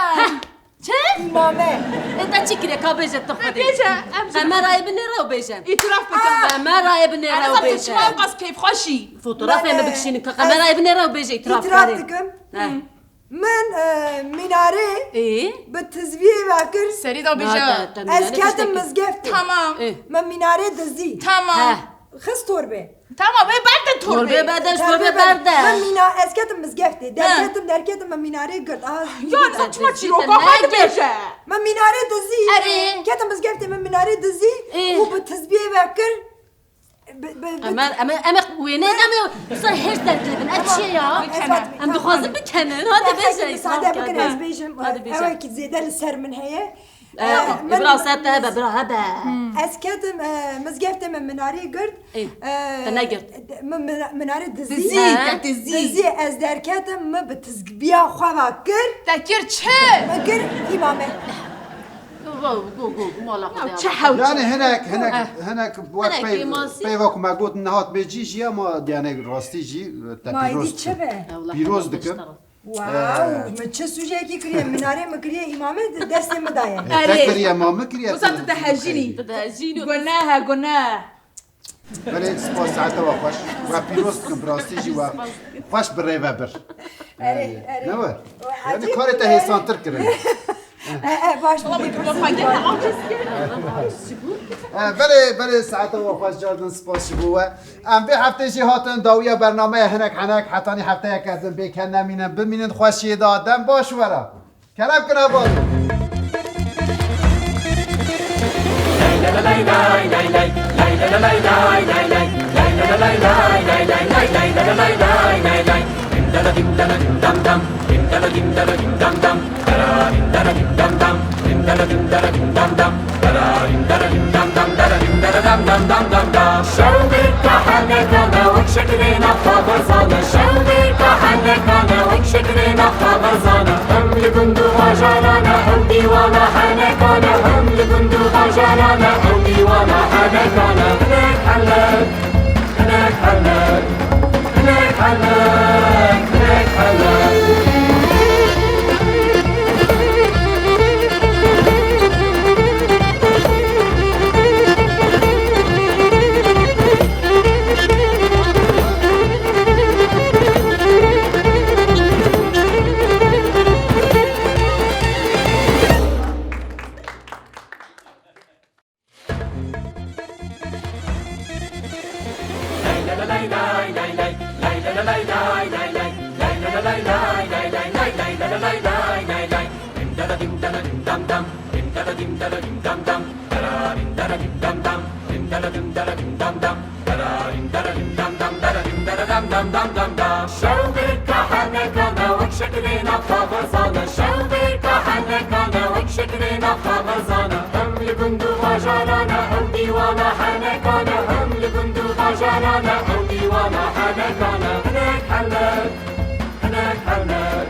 Çi? Îmame. E, te çi kiriye? Ka bêje tu xwedî. Bêje, em jî. Kamerayê binêre û bêje. Îtiraf bikim. Kamerayê binêre û bêje. Çima ew qas kêfxweş î? Fotoğrafê min bikişînin, ka kamerayê binêre û bêje, îtiraf karê. Îtiraf dikim. He. Min, e, mînarê Ê? bi tizviyê ve kir. Serî da bêje. Na, te, te Ez mînarê ketim tiştekî. mizgeftê. Tamam. Ê. Min mînarê dizî. Tamam. He. Xist torbê. Tamam, ê berde torbê. Torbê berde, torbê berde. Min mîna-, ez ketim mizgeftê. He. Derketim, derketim, min mînarê girt. Aha, Ya, sen çima çîroka xwe dibêje? Min mînarê dizî. Erê. Ketim mizgeftê, min mînarê dizî. Ê. Û bi tizbiyê ve kir. Bi, bi, bi Em, em, em, em wêne, em ê, wisa hêrs derkevin. Ev çi ye ya? Em dixwazin bikenin. Hadi bêje. Sade bikin, ez bêjim. Hadi bêje. Ew ki zêde li ser min heye. Eh, Ee, min bira ser te hebe, bira hebe. Ez ketim, e, mizgeftê min minarê girt. Ê, E, te negirt. Min, min, minarê dizî. Dizî, Ha? te dizî. Dizî, ez derketim, min bi tizbiya xwe ve kir. Te kir çi? Min kir îmame. Go, go, go, go, mala xwe Ya, de çi ya. hew- Yani hinek, hinek, Eh. hinek wek Hinek pey-, pêmasî. peyva ku me got nehat bê cî jî ama yani rastî jî te Ma pîroz êdî çi dikim. be? Ewla Pîroz heba dikim. xweşdara. Wow, Ee. min çi sûcekî kiriye, minarê min kiriye, îmamê di destê min daye. Erê. Te kiriye, ma min kiriye, Wisa tu tu dihejînî. Tu dihejînî. Gunehe, guneh. Belê, spas, saete we xweş. We pîroz dikim, bi rastî jî we xweş bi rê ve bir. Erê, erê. Ne we? We Yani hecî karê te bûye. hêsantir kirin. E, e, baş Valla bû. bu kilofa gel, al. E, belê, belê, saete we xweş, cardin spas ji bo we. Em vê heftê jî hatin dawiya bernameya hinek henek, hetanî hefteyeke din bê ke nemînin, bimînin xweşiyê de, dem baş were. Kerem kin hevalno. Şewbêrka henekane wek şekilê navxa berzane, şewbêrka henekane wek şekilê navxa berzane. Hem li gund û bajarane, ew dîwana henekane, hem li gund û bajarane, ew dîwana henekane. Hinek henek, hinek henek, hinek henek, hinek henek. Şewbêrka henekane wek şekilê navxa berzane, şewbêrka henekane wek şekilê navxa berzane. Hem li gund û bajarane, ew dîwana henekane, hem li gund û bajarane, ew dîwana henekane. Hinek henek, hinek henek.